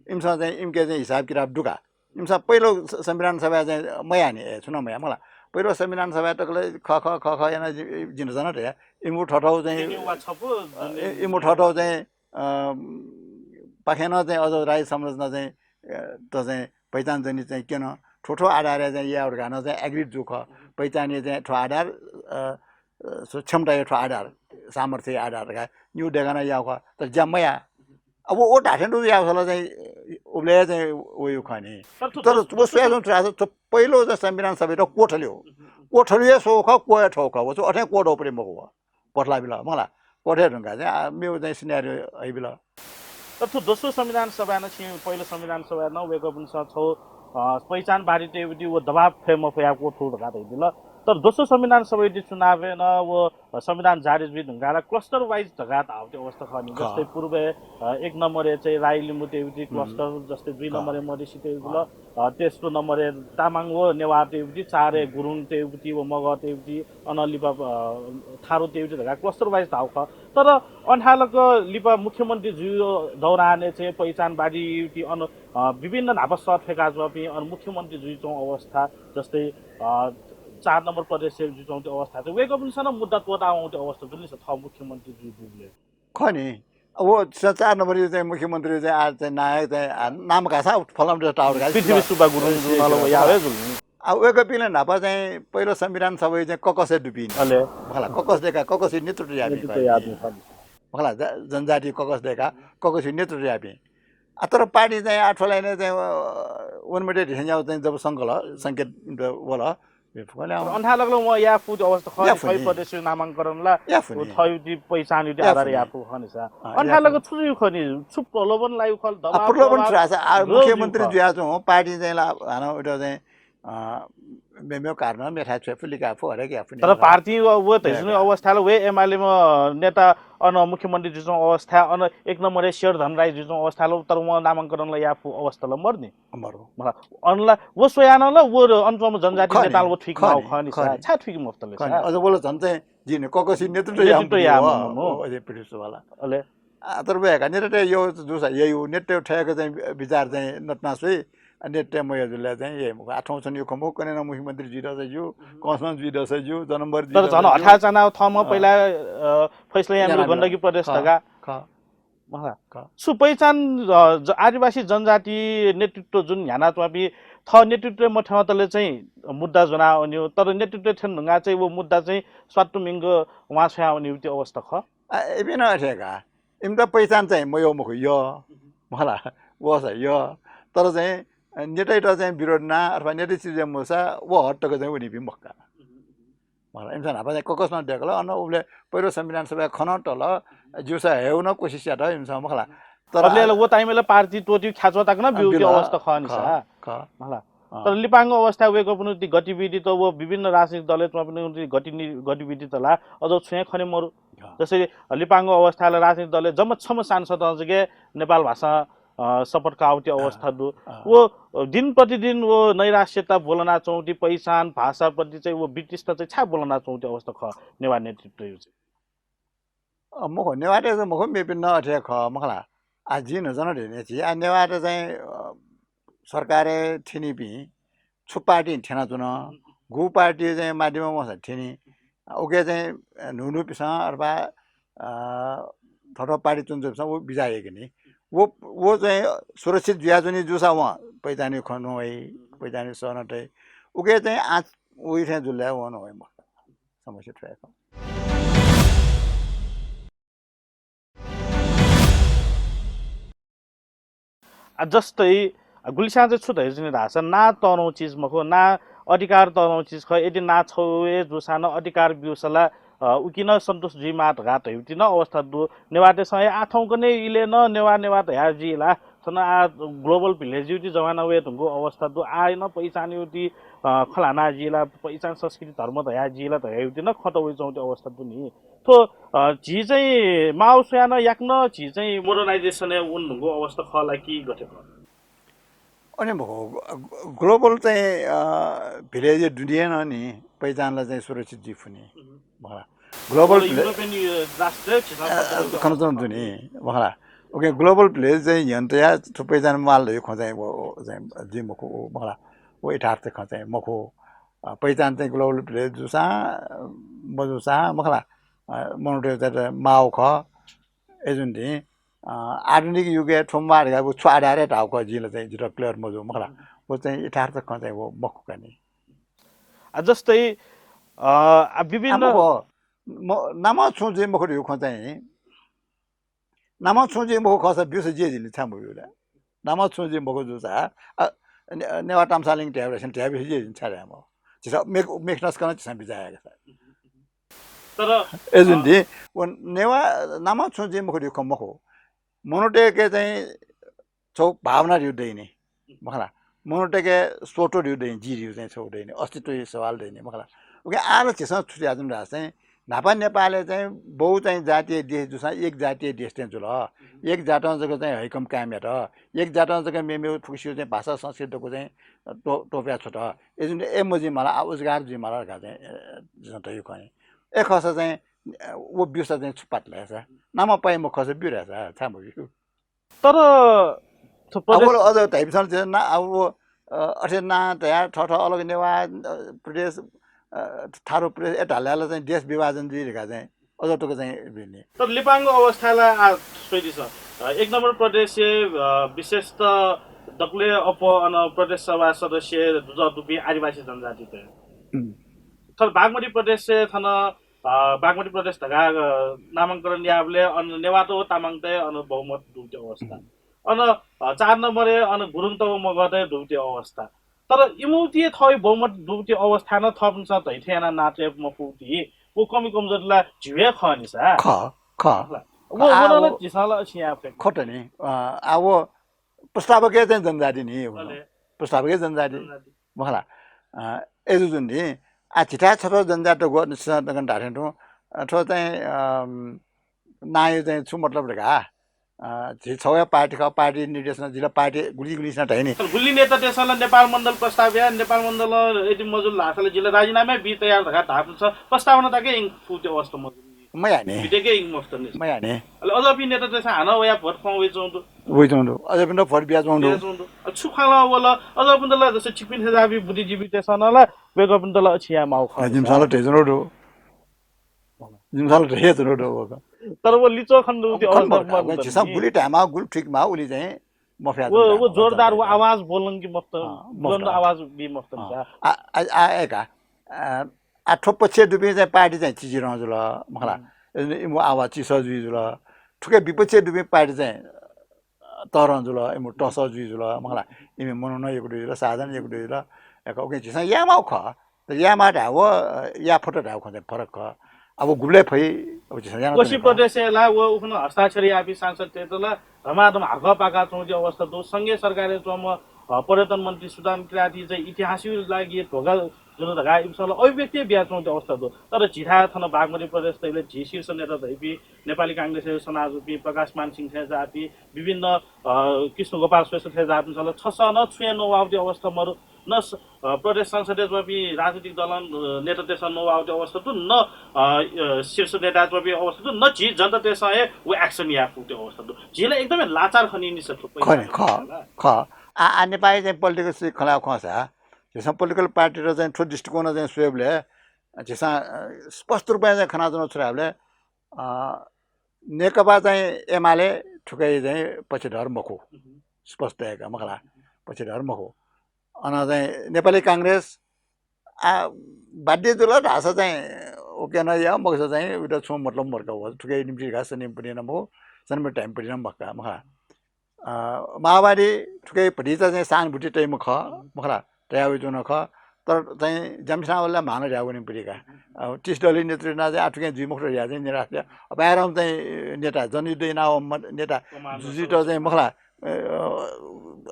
इमिसं चाहिँ इमिके चाहिँ हिसाब किताब दु का। इमिसं पहिलो स-, संविधान सभाय् चाहिँ मयाः नि, ए, छुं नं मयाः मला। पहिलो संविधान सभाय् तकले ख, ख, ख, ख याना जि-, जिं नं धया। इमिगु थःथःगु चाहिँ, इमिगु वा छपु, अ, जुन इ-, इमिगु थःथःगु चाहिँ, अ, पाखें नं चाहिँ अझ राज्य संरचना चाहिँ, अ, त चाहिँ पहिचान जनि चाहिँ क्यन। थ्व थ्व आधारय् चाहिँ याये धकाः नं चाहिँ agree जू खः। पहिचानया चाहिँ थ्व आधार, अ, अ, सु-, क्षमताया थ्व आधार, सामर्थ्यया आधार धकाः निगू दय्काः नं याः खः, तर ज्या मयाः। अब व धाथें दु याःसा ला चाहिँ, अ, उबलय् चाहिँ वइगु खः नि। तर थ्व तर दोस-, व दोस्रो स्वयाच्वंगु छु धाःसा थ्व पहिलो चाहिँ संविधान सभायात क्वथल्यू। क्वथल्यू हे स्वःगु खः, क्वः हे थ्वःगु खः। व चाहिँ अथें क्वः दौ परे मखु व। पथलाबिल, मखला, पथे धुंकाः चाहिँ, आ, मेगु चाहिँ scenario हइबिल। तर थ्व दोस्रो संविधान सभाय् नं छिं पहिलो संविधान सभाय् नं वय्कःपिन्सं छगू, अ, पहिचानवादी तयेगु व दबाब फये मफयाः क्वथू धकाः धयादिल। तर दोस्रो संविधान सभाया चुनावय् नं व संविधान जारी जुइ धुंकाः ला cluster wise धकाः धाःगु अवस्था खः नि। खः। जस्तै पूर्वय्, अ, एक नम्बरय् चाहिँ राई लिम्बू तयेगु खः। cluster, जस्तै दुई खः। नम्बरय् मधेसी तयेगु, अ, तेस्रो नम्बरय् तामाङ व नेवाः तयेगु, चारय् गुरुङ तयेगु व मगर तयेगु, अन लिपा, अ, थारु तयेगु धकाः cluster wise धाःगु खः। तर अन हालक लिपा मुख्यमन्त्री जुइगु दौरानय् चाहिँ पहिचानवादी अन, अ, विभिन्न न्हापा सः थ्वय्का च्वंपिं अन मुख्यमन्त्री जुइच्वंगु अवस्था, जस्तै, अ, चार नम्बर प्रदेश जुइच्वंगु अवस्था चाहिँ वय्कःपिन्सं नं मुद्दा त्वःतावंगु अवस्था जुल नि सर, थः मुख्यमन्त्री जुइ दुबलय्। खः नि। अब व च-, चार नम्बरया चाहिँ मुख्यमन्त्री चाहिँ आः चाहिँ नायक चाहिँ, आ, नाम कासा फलाम देश टावर का। पृथ्वी सुब्बा गुरुङ ए, जुन अले ए, वया हे जुल नि। आ, वय्कःपिं ला न्हापा चाहिँ पहिलो संविधान सभाया चाहिँ caucus-य् दुपिं नि। अले। मखला, caucus दय्काः, caucus-या नेतृत्व याःपिं नेतृत्व खः। याःपिं खः। मखला, ज-, जनजाति caucus दय्काः, caucus-या नेतृत्व याःपिं। आ, तर पार्टी चाहिँ आः थ्व लाइनय् चाहिँ, अ, वनेमाःथें धिसेंज्याःगु चाहिँ जब संकल, संकेत वल, अन हालक ला वं याये फुगु अवस्था खः नि, याये फु नि। प्रदेशया नामांकरण ला याये फु नि। थःगु पहिचानया आधार याये फु खः नि सर। अ, अन हालक छु जुइ खः नि, छु प्रलोभन लाइगु खः, दबाब, आ, प्रलोभन प्रभाव छु धाःसा, आ, मुख्यमन्त्री जुइगु खः। जुयाच्वंगु पार्टी चाहिँ ला, हानं उत चाहिँ, अ, मेमेगु कारणं मेथाय् छ्वये फु, लिकाये फु, हरेक याये फु नि। तर पार्टी व, व धइच्वंगु अवस्थाय् ला वय् एमालेम्ह नेता अन मुख्यमन्त्री जुइच्वंगु अवस्थाय्, अन एक नम्बरय् शेरधन राई जुइच्वंगु अवस्थाय् ला, तर वं नामांकरण ला याये फु अवस्था ला मरु नि। मरु। अन ला, व स्वयाः नं ला, व अन च्वंम्ह जनजाति खः नि, नेतां ला व थुइके माःगु खः नि, खः नि। छाय् थुइके मफुत ले खः नि। अझ व ला झन् चाहिँ जिं नि caucus-या नेतृत्व याःम्ह नेतृत्व याःम्ह मनू। अ, अझै पृथ्वी सुब्बा ला। अले। आ, तर व हे का, नेतृत्व याःगु जूसा याइगु, नेतृत्व थ्वयाक चाहिँ विचार चाहिँ नतुना स्वइ, आ, नेतृत्व मयाः जुल चाहिँ याइ मखु। आ, थौं छन्हु खँ मखु, कन्हय् नं मुख्यमन्त्री जुइ दःसा ज्यू, कंस नं जुइ दःसा ज्यू, जनम्बर जुइ दःसा ज्यू। तर झन् हठात चाना थःम्हं अ। पहिला, अ, फैसला यानाः यानाः गण्डकी प्रदेश खः, धकाः। खः। मखला। खः। छु पहिचान, अ, ज-, आदिवासी जनजाति नेतृत्व जुन न्ह्यानाच्वंपिं थः नेतृत्वय् मथ्यंतले चाहिँ मुद्दा ज्वनावनीगु, तर नेतृत्वय् थ्यने धुंकाः चाहिँ व मुद्दा चाहिँ स्वात्तुमिंग वां स्वयावनीगु अवस्था खः। आ, इपिं नं अथे का। इमित पहिचान चाहिँ मयः मखु, यः। मखला, वःसा यः। तर चाहिँ, अ, नेतृत्वयात चाहिँ विरोध याना अथवा नेतृत्व चिज मजूसा व हद तक चाहिँ वनीपिं मखु का। मखला, इमिसं न्हापा चाहिँ caucus नं दय्कल, अन उबलय् पहिलो संविधान सभाय् खँ नं तल, ज्यूसा हयेगु नं कोसिस यात इमिसं, मखला। तर अबलय् ला व time-य् ला पार्टी त्वःतेगु ख्याच्वः तक नं अ, ब्यूगु बिल। अवस्था खः नि खः, सा। खः। मखला। अ। तर लिपांगु अवस्थाय् वय्कःपिनिगु गतिविधि त व विभिन्न राजनीतिक दलय् च्वंपिनिगु गति-, गतिविधि त ला अझ छुं हे खने मरु। खः। जस्तै लिपांगु अवस्थाय् ला राजनीतिक दलय् जम्मा छम्ह सांसदं जक नेपाल भाषां अ, शपथ काःगु अवस्था दु। अँ। व, अ, दिन प्रतिदिन व नैराश्यता ब्वलनाच्वंगु, पहिचान, भाषाप्रति चाहिँ व वितृष्णा चाहिँ छाय् ब्वलनाच्वंगु अवस्था खः नेवाः नेतृत्वया चाहिँ? अ, मखु, नेवाःत चाहिँ मखु, मेपिं नं अथे खः, मखला। आ, जिं न्हय्‌जन धयानि छि, आ, नेवाःत चाहिँ, अ, सरकारय् थ्यनीपिं छु पार्टीं थ्यनाच्वन, गु पार्टी चाहिँ माध्यमं वंसा थ्यनी, उके चाहिँ न्हून्हूपिसं अथवा, अ, थःथः पार्टी च्वनाच्वंपिसं व बिचाः याके नि। व, व चाहिँ सुरक्षित जुयाच्वनी जूसा वं पहिचानया खँ नवाइ, पहिचानया सः नं तइ। उके चाहिँ आँच वइ थें जुल धाःसा वं नवाइ मखु। समस्या थ्व हे खः। आ, जस्तै, आ, गुलिस्यां चाहिँ छु धयाच्वनी धाःसा, नां तःधंगु चिज मखु, नां अधिकार तःधंगु चिज खः। यदि नां छगू हे जूसां नं अधिकार ब्यूसा ला, अ, उकी नं सन्तुष्ट जुइमाः धकाः धयागु नं अवस्था दु। नेवाःतय्‌सं हे आः थौंकन्हय् इलय् नं नेवाः, नेवाः धयाः जुइ ला, थन आः global village-या जमाना वये धुंकूगु अवस्था दु। आः नं पहिचानया, अ, खँ ल्हाना जिल, पहिचान संस्कृति धर्म धया जिल धयागु नं खँ त वइच्वंगु अवस्था दु नि। थ्व, अ, झी चाहिँ माओ स्वयाः नं याकनं झी चाहिँ मोडर्नाइजेसनय् वने धुंगु अवस्था खः ला कि गथे खः? अने मखु, ग्लोबल चाहिँ, अ, भिलेज दुने नं नि पहिचान ला चाहिँ सुरक्षित जुइ फुनि। मखु ला। ग्लोबल भिले- युरोपियन, अ, राष्ट्र झीसं अ, अ, खँ च्वना दुनि, मखु ला। OK, ग्लोबल भिलेज चाहिँ न्ह्यःने तयाः थ्व पहिचान माल धइगु खँ चाहिँ व, व चाहिँ जुइ मखु, व मखु ला। व यथार्थ खँ चाहिँ मखु। अ, पहिचान चाहिँ ग्लोबल भिलेज जूसां, अ, मजूसां, मखु ला। अ, मनूतय्‌त माओ खः। अय्‌जूगुलिं, अ, आधुनिक युगय् थ्व माः धकाः व छु आधारय् धाःगु खः जिं ला चाहिँ जितः clear मजू, मखु ला। व चाहिँ यथार्थ खँ चाहिँ व मखु का नि। आ, जस्तै, अ, आ, विभिन्न आ, मखु, म-, नामं छुं जुइ मखु धइगु खँ चाहिँ, नामं छुं जुइ मखु खःसा ब्यूसा जिं जिं छाय् मब्यू ला? नामं छुं जुइ मखु जूसा, अ, ने-, नेवाः ताम्सालिङ धयाबलय् धयाबलय् जिं छाय् धाये मखु। झीसं मेक-, मेखनस कन झीसं बिचाः यायेका। तर अय्‌जूगुलिं, अ, व नेवाः नामं छुं जुइ मखु धइगु खँ मखु। मनूतय्‌के चाहिँ छगू भावना धइगु दइ नि, मखु ला। मनूतय्‌के स्वत्व धइगु दइ नि, जि धइगु चाहिँ छगू दइ नि, अस्तित्वया सवाल दइ नि, मखु ला। OK, आः ला झीसं छु जुयाच्वन धाःसा चाहिँ न्हापा नेपालय् चाहिँ बहु चाहिँ जातीय देश जूसां एक जातीय देश चाहिँ जुल। एक जातं जक चाहिँ हैकम कायम यात। एक जातं जक मेमेगु फुक्कसिगु चाहिँ भाषा संस्कृति दक्व चाहिँ त्व-, त्वपुया छ्वत। अय्‌जूगुलिं अय् मजुइमाल, आः उजिगार जुइमाल धकाः चाहिँ, अ, झीसं धइगु खः नि। अय् खःसा चाहिँ, अ, व ब्यूसा चाहिँ छु पात ला सा? नामं पाइ मखु खःसा ब्यू ला सा, छाय् मब्यू? तर थ्व आ, प्रदेश व अझ धाइपिसं चाहिँ ना, आ, व, अ, अथे नां तयाः थःथः अलग नेवाः, अ, प्रदेश, अ, थारु प्रदेश, ए, धाल धाल चाहिँ देश विभाजन जुइ धकाः चाहिँ अझ तक चाहिँ बिने। तर लिपांगु अवस्था ला आ स्वइदिसँ। अ, एक नम्बर प्रदेशय्, अ, विशेषतः दकलय् अप्वः अन प्रदेश सभा सदस्य दुजः दुपिं आदिवासी जनजातित। उम्। तर बागमती प्रदेशय् थन, अ, बागमती प्रदेश धकाः, अ, नामांकरण याःबलय् अन नेवाःत व तामाङत अन बहुमत दुगु अवस्था। उम्। अन, अ, चार नम्बरय् अन गुरुङत व मगःत दुगु अवस्था। तर इमित थःगु बहुमत दुगु अवस्था नं थःपिन्सं धइथें यानाः नां तये मफुगु व कमी कमजोरी ला झीगु हे खः नि सा। खः, खः। व, आ, व नं व झीसं ला अछिं याये फय्कि। खः त नि, अ, आ, व प्रस्तावकय् चाहिँ जनजाति नि, व अले। प्रस्तावकय् जनजाति। जनजाति। मखु ला। अ, अय्‌जूगुलिं, आ, झीथाय् छथ्वः जनजाति दक्व निश्चित धाःथें तुं, अ, थ्व चाहिँ, अ, नांया चाहिँ छु मतलब धकाः, अ, झी छगू हे पार्टी खः, पार्टी निर्देशना जिल, पार्टी गुलि गुलिसिनं धाइ नि। तर गुलि नेतातय्‌सं ला नेपाल मण्डल प्रस्ताव याः, नेपाल मण्डलं यदि मजुल धाःसा ला जिल राजीनामा बी तयार धकाः धाःपिन्सं प्रस्तावना तक याये फुगु अवस्था मजुल नि। मयाः नि। भितय्‌के याये मफुत नि। मयाः नि। अले अझ पिं नेतातय्‌सं हानं वयाः भोट फ्वं वइच्वंगु दु। वइच्वंगु दु। अझ पिन्त भोट बियाच्वंगु दु। बियाच्वंगु दु। अ, छु खँ ला वल, अझ पिन्त ला जस्तै छिकपिं थेंज्याःपिं बुद्धिजीवीतय्‌सं नं ला वय्‌कःपिन्त ला अछिं याये माःगु खः। जिमिसं ला धयाच्वनागु दु। जिमिसं ला धयाच्वनागु दु वय्‌कः। तर व लिच्वः खने दुगु अवस्था मरु नि। झीसं गुलि धायेमाः, गुलि थुइकेमाः, उलि चाहिँ मफयाच्वन व, व धायेमाः, जोरदार व आवाज ब्वलंके मफुत, अँ, मफुत। बुलन्द आवाज बी मफुत नि अँ। सा। आ, आ, आ, ए का, आ, आ, थ्व पक्षय् दुपिं चाहिँ पार्टी चाहिँ चिचिधं जुल, मखु ला। हम्म। इमिगु आवाज चिसः जुइ जुल। थुकी विपक्षय् दुपिं पार्टी चाहिँ तःधं जुल, इमिगु तसः जुइ जुल, मखु ला। इमि मनू नं यक्व जुइ जुल, साधन यक्व जुइ जुल। याक उकिं झीसं यायेमाःगु खः। तर यायेमाः धायेगु, अ, याये फत धायेगु खँ चाहिँ फरक खः। अब गुबलय् फइ, अब झीसं याना कोशी प्रदेशय् ला व उखुन्हु हस्ताक्षर याःपिं सांसदतय्‌त ला धमाधम हाकः पाकाच्वंगु अवस्था दु। संघीय सरकारय् च्वंम्ह, अ, पर्यटन मन्त्री सुदान किराती चाहिँ इतिहासया लागि धोका जुल धकाः इमिसं ला अभिव्यक्ति बियाच्वंगु अवस्था दु। तर झीथाय् थन बागमती प्रदेश तइबलय् झी शीर्ष नेता धइपिं नेपाली कांग्रेसया सनाजुपिं प्रकाशमान सिंह थेंज्याःपिं विभिन्न, अ, कृष्ण गोपाल श्रेष्ठ थेंज्याःपिन्सं ला छसः नं छुं हे नवाःगु अवस्था मरु। न स-, अ, प्रदेश संसदय् च्वंपिं राजनीतिक दलं, अ, नेतातय्‌सं नवाःगु अवस्था दु, न, अ, अ, शीर्ष नेताय् च्वंपिं अवस्था दु, न झी जनतातय्‌सं हे व action याये फुगु अवस्था दु। झी ला एकदमै लाचार खनी नि सर, थ्व खः नि, खः, खः। आ, आ, नेपालय् चाहिँ politics खँ ल्हायेगु खःसा, झीसं political party-त चाहिँ थ्व दृष्टिकोणं चाहिँ स्वयेबलय् झीसं, अ, स्पष्ट रूपं चाहिँ खनाच्वनागु छु धायेबलय्, अ, नेकपा चाहिँ एमाले थुकी चाहिँ पक्षधर मखु। स्पष्ट हे का, मखु ला, पक्षधर मखु। अन चाहिँ नेपाली कांग्रेस, आ, बाध्य जुल धाःसा चाहिँ OK नं याः, मखुसा चाहिँ उइत छुं मतलब मरु का, व थुकी निम्ति का सनिम्पति नं मखु, सनिम्पति धाइम्पति नं मखु का, मखु ला। अ, माओवादी थुकी भतिचा चाहिँ सहानुभूति तइम्ह खः, मखु ला, तया वइच्वंगु खः। तर चाहिँ ज्यामिसां वल ला म्हान धया वनीम्ह पति का। अ, तीस दलया नेतृत्व यानाः चाहिँ आः थुकी जुइ मखुत धया चाहिँ निराश जुया। अब आय्‌नं चाहिँ नेता, जनयुद्ध यानाः वःम्ह नेता कमाल जुजुइत चाहिँ मखु ला, अ,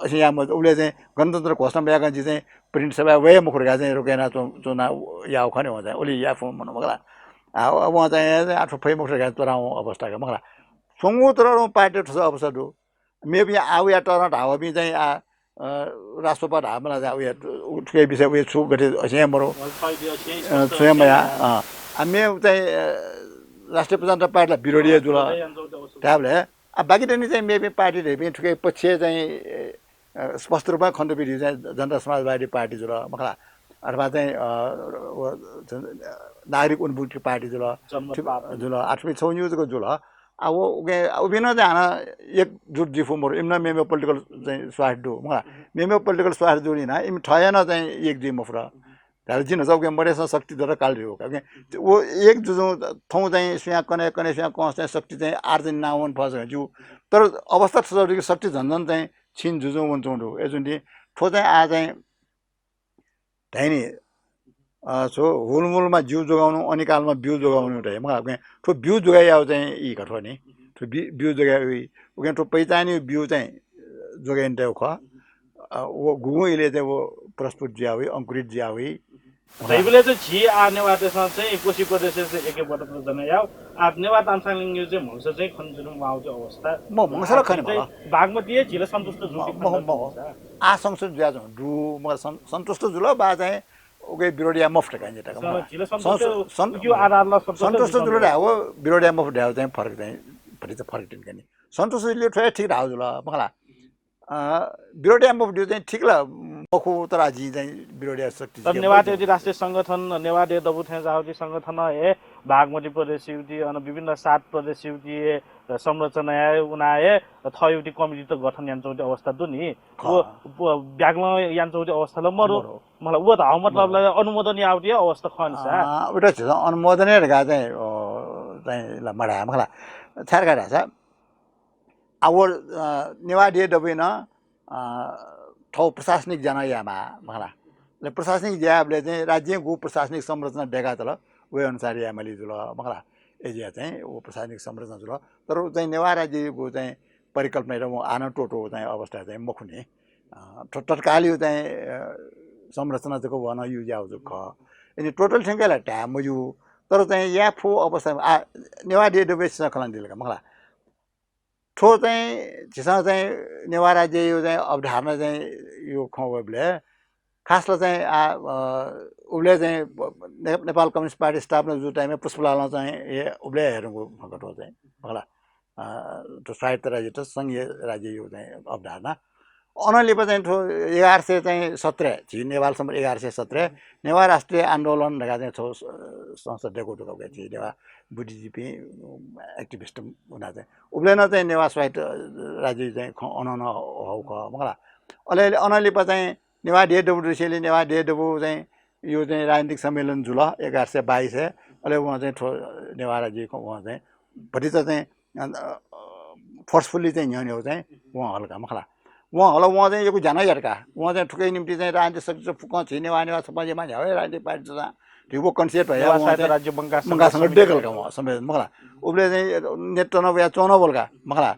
अथे याये मज्यू। उबलय् चाहिँ गणतन्त्र घोषणा मयाकं जि चाहिँ प्रतिनिधि सभाय् वये मखु धकाः चाहिँ रोके याना च्वं-, च्वना याःगु खने वं चाहिँ। उलि याये फु मनु मखु ला। आ, वं चाहिँ आठो फइ मखु धकाः त्वरावं अवस्था का मखु ला। स्वंगू तःधंगु पार्टी थ्व अवस्था दु। मेपिं आ उया तःधं धाःपिं चाहिँ आ, अ, राजसभा धाःबलय् चाहिँ उया थुके विषय उया छु गथे असे मरु। अ, छु हे मया, अ, आ, मे चाहिँ, अ, राष्ट्रिय प्रजातन्त्र पार्टीला विरोधी जुल। धायेबलय् आ, बाकी दनि चाहिँ मेपिं पार्टी धइपिं थुके पक्ष चाहिँ, अ, स्पष्ट रूपमा खनेदुपिं चाहिँ जनता समाजवादी पार्टी जुल, मखु ला, अथवा चाहिँ, अ, व, जन-, नागरिक उन्मुक्ति पार्टी जुल, जुल, आ, थुपिं छगू नियोजक जुल। आ, व, उके, उपिं नं चाहिँ हानं एकजुट जुइ फु मरु, इमित नं मेमेगु political चाहिँ स्वार्थ दु, मखु ला। मेमेगु political स्वार्थ जूगुलिं नं इमि थःत नं चाहिँ एक जुइ मफुत। धायेबलय् जिं न्हाचः उके मदय्‌सां शक्ति दत काल रे का। उके व एक जुजुं थौं चाहिँ सुयां कन्हय्, कन्हय् सुयां कंस चाहिँ शक्ति चाहिँ आर्जन याना वने फःसा ज्यू। तर अवस्था थ्व जुल कि शक्ति झन झन चाहिँ क्षीण जुजुं वनाच्वंगु दु। अय्‌जूगुलिं थ्व चाहिँ आः चाहिँ धाइ नि, अ, थ्व हुलमुलमा ज्यू जोगाउनु, अनिकालमा ब्यू जोगाउनु धाइ, मखु ला। उके थ्व ब्यू जोगाइ यायेगु चाहिँ ई का थ्व नि। थ्व बि-, ब्यू जोगाइ यायेगु, उके थ्व पहिचानयागु ब्यू चाहिँ, अ, जोगाइ यानातयागु खः। अ, व गुगुं इलय् चाहिँ व प्रस्फुट जुया वइ, अंकुरित जुया वइ। धाइबलय् चाहिँ झी आः नेवाःतय्‌सं चाहिँ कोशी प्रदेशय् चाहिँ एकता प्रदर्शन यायेगु, आः नेवाः ताम्सालिङया चाहिँ म्हगस चाहिँ खने जुइ माःगु चाहिँ अवस्था। म म्हगस ला खने चाहिँ मखु। बागमती हे झीत सन्तुष्ट जुइ मखु, मखु। आः सन्तुष्ट जुयाच्वंगु दु, मखु ला, सं-, सन्तुष्ट जुल वा चाहिँ उके विरोध याये मफुत का नि तक, मखु ला। झीत सन्तुष्ट सं-, सं-, उकिया आधारय् सन्तुष्ट सन्तुष्ट जुल जुल धायेगु, विरोध याये मफुत धायेगु चाहिँ फरक चाहिँ भतिचा फरक तिनि का नि। सन्तुष्ट जुल थ्व हे ठीक धाःगु जुल, मखु ला। अ, विरोध याये मफुत धायेगु चाहिँ ठीक ला मखु, तर जिं चाहिँ विरोध याये शक्ति तर जिके नेवाः मखु। देय् राष्ट्रिय संगठन, नेवाः देय् दबू थें जाःगु संगठन हे बागमती प्रदेशया, अन विभिन्न सात प्रदेशया संरचनाय् वनाः हे थःगु committee त गठन यानाच्वंगु अवस्था दु नि। खः। व, व ब्यागलं यानाच्वंगु अवस्था ला मरु। मरु। मखु ला, व धाःगु मतलब ला अनुमोदन याःगु अवस्था खः नि सा। अ, उत झीसं अनुमोदन हे धकाः चाहिँ, अ, चाहिँ ला मधाये, मखु ला। छाय् धकाः धाःसा आ, व, अ, नेवाः देय् दबुइ नं, अ, थःगु प्रशासनिक ज्या नं यायेमाः, मखु ला। अले प्रशासनिक ज्या याःबलय् चाहिँ राज्यं गु प्रशासनिक संरचना दय्‌कातल, व अनुसार यायेमाली जुल, मखु ला। अय्‌जुया चाहिँ व प्रशासनिक संरचना जुल। तर व चाहिँ नेवाः राज्ययागु चाहिँ परिकल्पना यात वं आः नं त्वःत्वःगु चाहिँ अवस्था चाहिँ मखु नि। अ, थ्व तत्कालया चाहिँ, अ, संरचना जक वं नं use याःगु जक खः। अले total थें ला धाये मज्यू। तर चाहिँ याये फुगु अवस्था, आ, नेवाः देय् दबुइ छिसं खँ ल्हानादिल का, मखु ला। थ्व चाहिँ झीसं चाहिँ नेवाः राज्यया चाहिँ अवधारणा चाहिँ यो खँ वयेबलय् खास ला चाहिँ आ, अ, उबलय् चाहिँ ने-, नेपाल कम्युनिस्ट पार्टी स्थापना जूगु time-य् पुष्पलालं चाहिँ हे उबलय् हे धुंकूगु खँ का थ्व चाहिँ, मखु ला। अ, थ्व स्वायत्त राज्य त संघीय राज्यया चाहिँ अवधारणा। अनंलिपा चाहिँ थ्व एघार सय चाहिँ सत्र, झी नेवाः संवत् एघार सय सत्र, नेवाः राष्ट्रिय आन्दोलन धकाः चाहिँ थ्व स-, संस्था दय्‌कूगु दु का, झी नेवाः बुद्धिजीवी, activist वना चाहिँ। उबलय् नं चाहिँ नेवाः स्वायत्त राज्य चाहिँ खँ अन नं हःगु खः, मखु ला। अले अनंलिपा चाहिँ नेवाः देय् दबू दृश्यले नेवाः देय् दबू चाहिँ यो चाहिँ राजनीतिक सम्मेलन जुल एघार सय बाइस हे। अले वं चाहिँ थ्व नेवाः राज्य वं चाहिँ भतिचा चाहिँ, अ, forcefully चाहिँ न्ह्यःने चाहिँ वं हल का, मखु ला। वं हल, वं चाहिँ यक्व ज्या नं यात का। वं चाहिँ थुकिया निंतिं चाहिँ राजनीतिक शक्ति फुक्कं झी नेवाः, नेवाः छपाः जुइमाः न्ह्यागु हे राजनीतिक पार्टी चाहिँ ध्यबा concept हे वं चाहिँ मंकाः संघ दय्‌कल का वं, समेत, मखु ला। उबलय् चाहिँ नेतृत्व नं वया च्वं नं वल का, मखु ला।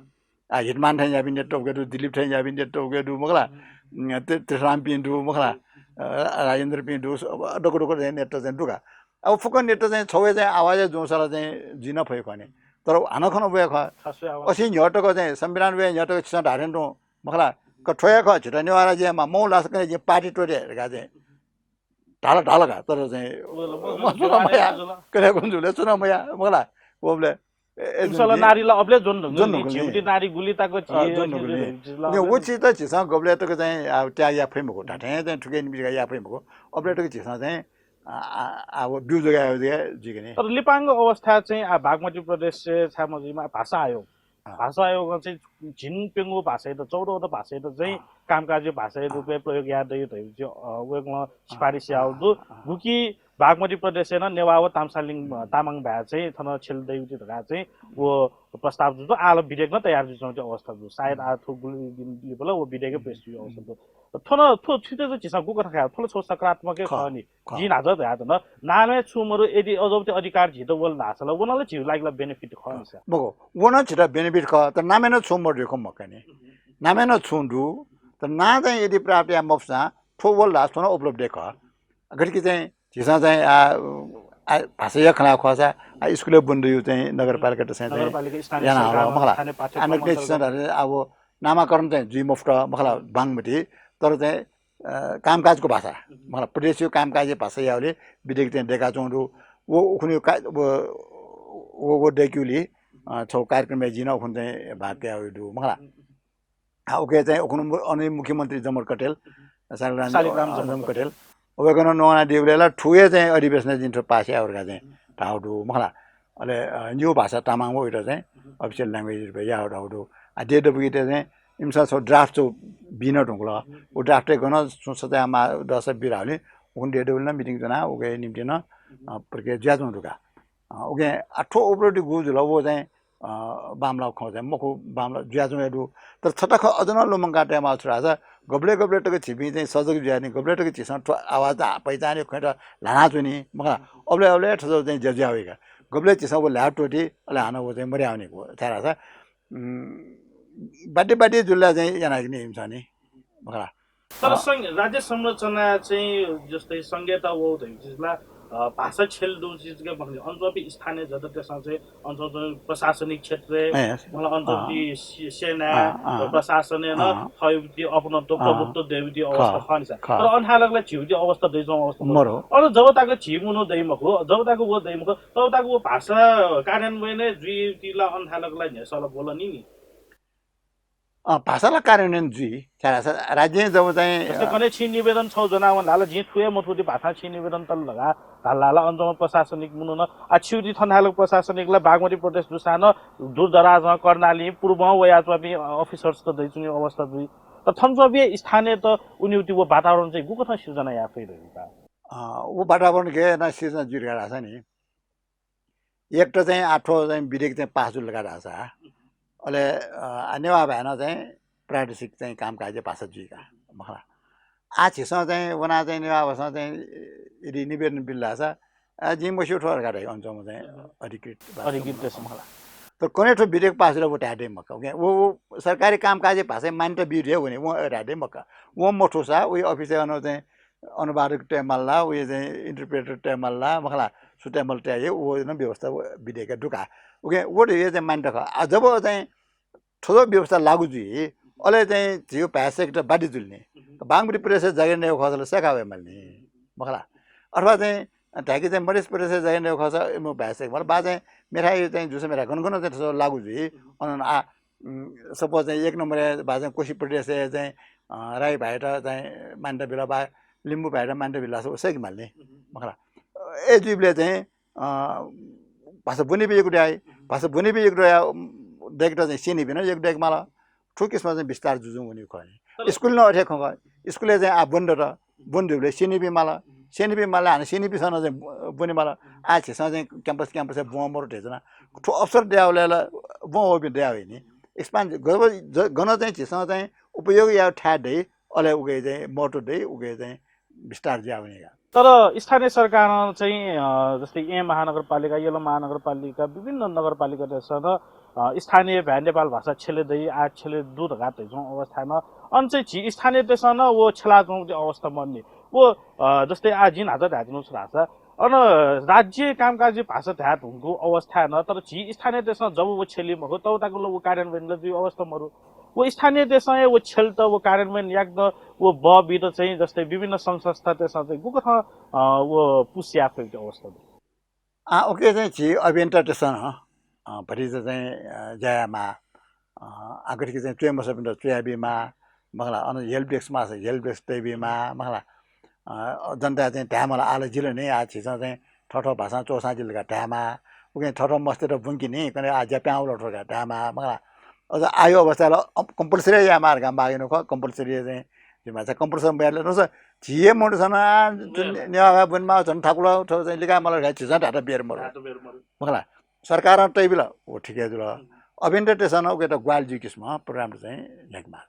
आ, हितमान थें याःपिं नेतृत्व उके दु, दिलीप थें याःपिं नेतृत्व उके दु, मखु ला। उम्, ते-, तेसरामपिं दु, मखु ला। अ, राजेन्द्रपिं दु, स-, अब दक्व दक्व चाहिँ नेतृत्व चाहिँ दु का। अब फुक्क नेतृत्व चाहिँ छगू हे चाहिँ आवाजय् जूसां ला चाहिँ जुइ नं फइ खः नि। तर हानं खँ नं वये खः। अथे न्ह्यः तक चाहिँ संविधान वये न्ह्यः तक छिसं धाःथें तुं, मखु ला, का थ्व हे खः, झीत नेवाः राज्य यायेमाः, मखु ला, सकलें जिं पार्टी त्वःते धकाः चाहिँ धाल, धाल का, तर चाहिँ छु नं मयाः, कन्हय् कुन्हु जुल, छु नं मयाः, मखु ला। उबलय् ए, इमिसं ला नारी ला अबलय् ज्वना धुंकल नि। ज्वना धुंकल नि। झी उति नारी गुलि तक झी अ, ज्वना धुंकल नि। झी ला उकिं व चिज त झीसं गबलय् तक चाहिँ, आ, त्याग याये फइ मखु, धात्थें चाहिँ थुके निम्तिं याये फइ मखु। अबलय् तक झीसं चाहिँ, आ, आ, आ, व ब्यू जोगाइ यायेगु जुइगु नि। तर लिपांगु अवस्था चाहिँ, आ, बागमती प्रदेशय् छाय् मजुइमा भाषा आयोग। अँ। भाषा आयोगं चाहिँ झिंप्यंगू भाषायात, चौधवटा भाषायात चाहिँ अँ। कामकाजी भाषाया रूपय् प्रयोग याये दइ धइगु चाहिँ, अ, वय्‌कलं सिफारिस याःगु दु। अँ, अँ। गुकी बागमती प्रदेशय् नं नेवाः व ताम्सालिङ, अ, तामाङ भाय् चाहिँ थन छ्यले दइगु दु धकाः चाहिँ व प्रस्ताव जुल। आः ला विधेयक नं तयार जुइच्वंगु अवस्था दु। सायद आः थ्व गुलि दिं लिपा ला व विधेयक pass जुइगु अवस्था दु। थन थ्व छितः चाहिँ झीसं गुकथं खः, थ्व ला छगू सकारात्मक हे खः नि। जिं न्हाचः धयाथें नामय् छुं मरु, यदि अझ व अधिकार झीत वल धाःसा ला व नं ला झीगु लागि ला benefit खः नि सा। मखु, व नं झीत benefit खः, तर नामय् नं छुं मरु धइगु खँ मखु नि। नामय् नं छुं दु, तर नां चाहिँ यदि प्राप्त याये मफुसां थ्व वल ला स्वन्हु उपलब्धि खः। गथे कि चाहिँ झीसं चाहिँ, आ, आ, भाषाया खँ ल्हाये खःसा, आ, स्कुलय् ब्वने दइगु चाहिँ नगरपालिकात चाहिँ, चाहिँ नगरपालिका, स्थानीय याना सरकारमा, हल, मखला। स्थानीय पाठ्यक्रम आ, नकतिनि अन्तर्गत। चिजं धाःसा अब नामाकरण चाहिँ जुइ मफुत, मखला, बागमती, तर चाहिँ, अ, कामकाजको भाषा, मखला, प्रदेशया कामकाजी भाषा यायेगुली विधेयक चाहिँ दय्काच्वंगु दु। व उखुन्हु का-, व, व, व दय्केगुली, अ, छगू कार्यक्रमय् जिं नं उखुन्हु चाहिँ भाग कयावयागु दु, मखला। आ, उके चाहिँ उखुन्हु मु-, अन मुख्यमन्त्री जमर कटेल, शालिग्राम, शालिग्राम अ, जमर जमर कटेल। कटेल। वय्कलं न्ववानादीबलय् ला थ्व हे चाहिँ अधिवेशनय् जिं थ्व पास याये धकाः चाहिँ धाःगु दु, मखला। अले, अ, निगू भाषा तामाङ व उइत चाहिँ official language रूपय् याये धकाः धाःगु दु। आ, देय् दबुकित चाहिँ इमिसं छगू draft छगू बियाधुंकल। व draft-य् गन सुं सच्याः माः दःसा बी धाःगुलिं उखुन्हु देय् दबुलिं नं meeting च्वनाः उके निंतिं नं, अ, प्रक्रिया जुयाच्वंगु दु का। अ, उके, आ, थ्व उपलब्धि गु जुल, व चाहिँ, अ, बांमलाःगु खँ चाहिँ मखु, बांमलाः जुयाच्वंगु हे दु। तर छता खँ अझ नं लुमंका तयेमाःगु छु धाःसा, गबलय् गबलय् तक झीपिं चाहिँ सजग जुयाः नि, गबलय् तक झीसं थ्व आवाज आ-, पहिचान खँयात ल्हानाच्वनी, मखला। अबलय् अबलय् थ्व चाहिँ ज्या जुया वइ का। गबलय् झीसं व ल्हाये त्वःती, अले हानं व चाहिँ मदयावनी, छाय् धाःसा, उम्, बाध्य बाध्य जुल ला चाहिँ यानागु नि इमिसं नि, मखला। तर अँ। संघ-, राज्य संरचना चाहिँ जस्तै संघीयता वःगु धइगु चिज ला, अ, भाषा छ्यले दुगु चिज के मखु नि। अन च्वंपिं स्थानीय जनतातय्सं चाहिँ अन च्वंपिं प्रशासनिक क्षेत्रय्, ए, मतलब अन च्वंपिं अँ। से-, सेना, अँ, अँ। प्रशासनय् नं अँ। थःगुति अपनत्व, अँ। प्रभुत्व दयेगुति अवस्था खः, खः नि सा। खः। तर अन हालक ला झीगुति अवस्था दइच्वंगु अवस्था मरु। मरु। अन जब तक झी मनू दइ मखु, जब तक व दइ मखु, तब तक व भाषा कार्यान्वयनय् जुइगुति ला अन हालक ला न्ह्यसः ला ब्वल नि नि। अँ, भाषा ला कार्यान्वयन जुइ। छाय् धाःसा राज्यं जब चाहिँ, जस्तै अ, कन्हय् छिं निवेदन छगू ज्वनाः वने धाल, जिं थुइ हे मथूगु भाषां छिं निवेदन तल धकाः धाल धाल, अन च्वंम्ह प्रशासनिक मनू नं, आ, छिगुति थन हालक प्रशासनिक ला बागमती प्रदेश दुसां नं दूरदराजं, कर्णालीं, पूर्वं वयाच्वंपिं, अ, officers त दइच्वंगु अवस्था जुइ। तर थन च्वंपिं स्थानीयत उनिगुति व वातावरण चाहिँ गुकथं सिर्जना याये फइ धइगु का? अ, व वातावरण गय् यानाः सिर्जना जुइ धकाः धाःसा नि, एक त चाहिँ आ थ्व चाहिँ विधेयक चाहिँ पास जुल धकाः धाःसा, अले, अ, आ नेवाः भाय् नं चाहिँ प्रादेशिक चाहिँ कामकाजी भाषा जुइ का, मखला। आ झीसं चाहिँ वनाः चाहिँ नेवाः भाषां चाहिँ यदि निवेदन बिल धाःसा, आ, जिं मस्यू थ्व धकाः धाइ, अन च्वंम्ह चाहिँ अधिकृत भाषा अधिकृत मखला। तर कन्हय् थ्व विधेयक पास जुल व धाये दइ मखु। ओके, व, व सरकारी कामकाजी भाषाय् मान्यता बिउ धइगु वनी, वं अय् धाये दइ मखु। वं मथूसा, वइ office-य् अन चाहिँ अनुवादक तयेमाल ला, वइ चाहिँ interpreter तयेमाल ला, मखला, सु तयेमाल तया हे, व नं व्यवस्था व विधेयकय् दु का। ओके, व धइगु चाहिँ मान्यता खः। आ, जब चाहिँ थ्व व्यवस्था लागू जुइ, अले चाहिँ झीगु भाषा sector बाध्य जुल नि। बागमती प्रदेशय् जागिर नयेगु खःसा ला सय्का वयेमाल नि, मखला। अथवा चाहिँ धाय्‌के चाहिँ मधेस प्रदेशय् जागिर नयेगु खःसा इमिगु भाषा sector, मतलब बा चाहिँ मेथाय् चाहिँ जुसा मेथाय् गन गन चाहिँ थ्व लागू जुइ, अन आ उम्, suppose चाहिँ एक नम्बरय् बा चाहिँ कोशी प्रदेशय् चाहिँ, अ, राई भाय्‌त चाहिँ मान्यता बिल बा लिम्बू भाय्‌त मान्यता बिल धाःसा व सय्‌के माल नि, मखला। अ, ए जुइबलय् चाहिँ, अ, भाषा ब्वनीपिं यक्व दयाइ, भाषा ब्वनीपिं यक्व दया, उम्, दय्‌केत चाहिँ स्यनीपिं नं यक्व दय्‌के माल। थ्व किसिमं चाहिँ विस्तार जुजुं वनीगु खः नि। स्कुल नं अथे खँ खः। स्कुलय् चाहिँ आ ब्वने दत, ब्वने दुबलय् स्यनीपिं माल, स्यनीपिं माल, हानं स्यनीपिंसं नं चाहिँ ब्व-, ब्वने माल। आ झीसं चाहिँ campus, campus-य् ब्वं मरु धयाच्वना। थ्व अवसर दयावलय् ला ब्वं वःपिं दया वइ नि। Expand ग-, ज-, गन चाहिँ झीसं चाहिँ उपयोग याये थाय् दइ, अले उके चाहिँ महत्व दइ, उके चाहिँ विस्तार जुया वनी का। तर स्थानीय सरकारं चाहिँ, अ, जस्तै येँ महानगरपालिका, यल महानगरपालिका, विभिन्न नगरपालिकातय्सं, अ, स्थानीय भाय् नेपाल भाषा छ्यले दइ, आ छ्यले दु धकाः धयाच्वंगु अवस्थाय् नं अन चाहिँ झी स्थानीयतय्सं नं व छ्यलाच्वंगु अवस्था मदुनि। व, अ, जस्तै आ जिं न्हाचः धायेधुन छु धाःसा, अन राज्य कामकाजी भाषा धाये धुंकूगु अवस्थाय् नं, तर झी स्थानीयतय्सं जब व छ्यली मखु, तब तक ला व कार्यान्वयन ला जुइगु अवस्था मरु। व स्थानीयतय्सं हे व छ्यलेत व कार्यान्वयन याकेत व बः बीत चाहिँ जस्तै विभिन्न संघ संस्थातय्सं चाहिँ गुकथं, अ, व push याये फइगु अवस्था दु? आ, उके चाहिँ झी अभियन्तातय्सं नं, अ, भतिचा चाहिँ, अ, ज्या यायेमाः, अ, आ गथेकि चाहिँ च्वये मसःपिन्त च्वयाबीमाः, मखला, अन help desk माःसा help desk तयाबीमाः, मखला। अ, जनताय् चाहिँ धायेमाल, आः ला जिल नि, आ झीसं चाहिँ थःथः भाषां च्वःसां जिल धकाः धायेमाः। उकिं थःथः मस्तय्त ब्वंकि नि, कन्हय् आ ज्या पिहां वल थ्व धकाः धायेमाः, मखला। अझ आःयागु अवस्थाय् ला, अ, compulsory यायेमाः धकाः माग यानागु खः, compulsory चाहिँ जिमाः चाहिँ compulsory मयाले नसा झी हे मनूतय्सं नं, आ, ने-, नेवाः भाय् ब्वनेमाः, झन थाकुल, थ्व चाहिँ लिकाये माल धकाः झीसं धायेत बेर मरु। धायेत बेर मरु। मखला। सरकारं तयाबिल, व ठीक हे जुल। अभियन्तातय्सं नं उकेत ग्वाहालि जुइगु किसिमं program चाहिँ न्ह्याकेमाः।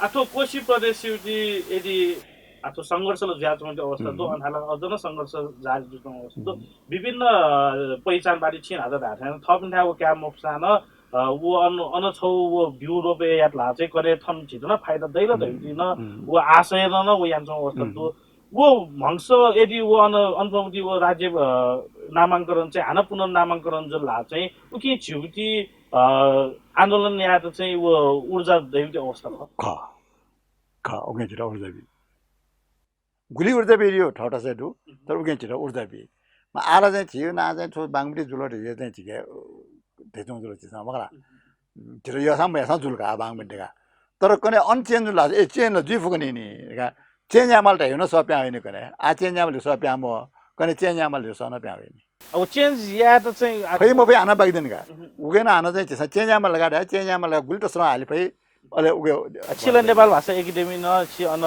आ थ्व कोशी प्रदेशया निंतिं यदि आ थ्व संघर्ष ला जुयाच्वंगु अवस्था दु, अन हालक अझ नं संघर्ष जारी जुयाच्वंगु अवस्था दु। विभिन्न, अ, पहिचानवादी छिं न्हाचः धाःथें थःपिन्थाय् व काये मफुसां नं अ, व अन, अन छौ व ब्यू रोपे यात ला चाहिँ कने थन झित न फाइदा दैल धैति न व आशय न न व यान छौ अवस्था दु। व भंस यदि व अन, अनुपमति व राज्य, अ, नामांकरण चाहिँ हान पुनर्नामांकरण जुल ला चाहिँ उकी झिउति, अ, आन्दोलन यात चाहिँ व ऊर्जा दैति अवस्था ख। ख, ख, उके झित ऊर्जा बी। गुलि ऊर्जा बी यो ठौटा से दु, तर उके झित ऊर्जा बी। म आला चाहिँ झिउ ना चाहिँ थो बांगमति जुल रे चाहिँ झिके, अ, धेचुं जुल झिसा मखला। झित यसा मयसा जुल का बांगमति का। तर कने अन चेंज जुल, ए चेंज ल जुइ फुकनी नि का। चेंज यामाल त हेन सप्या होइन कने। आ चेंज यामाल सप्या म, कने चेंज यामाल स न प्या होइन। अब चेंज यात चाहिँ आ- फै म फै आना बाकी दिन का। उके ना आना चाहिँ झिसा चेंज यामाल लगा दे, चेंज यामाल लगा गुलि त स्रह हाली फै। अले उके छिल नेपाल भाषा एकेडेमी न छि अन,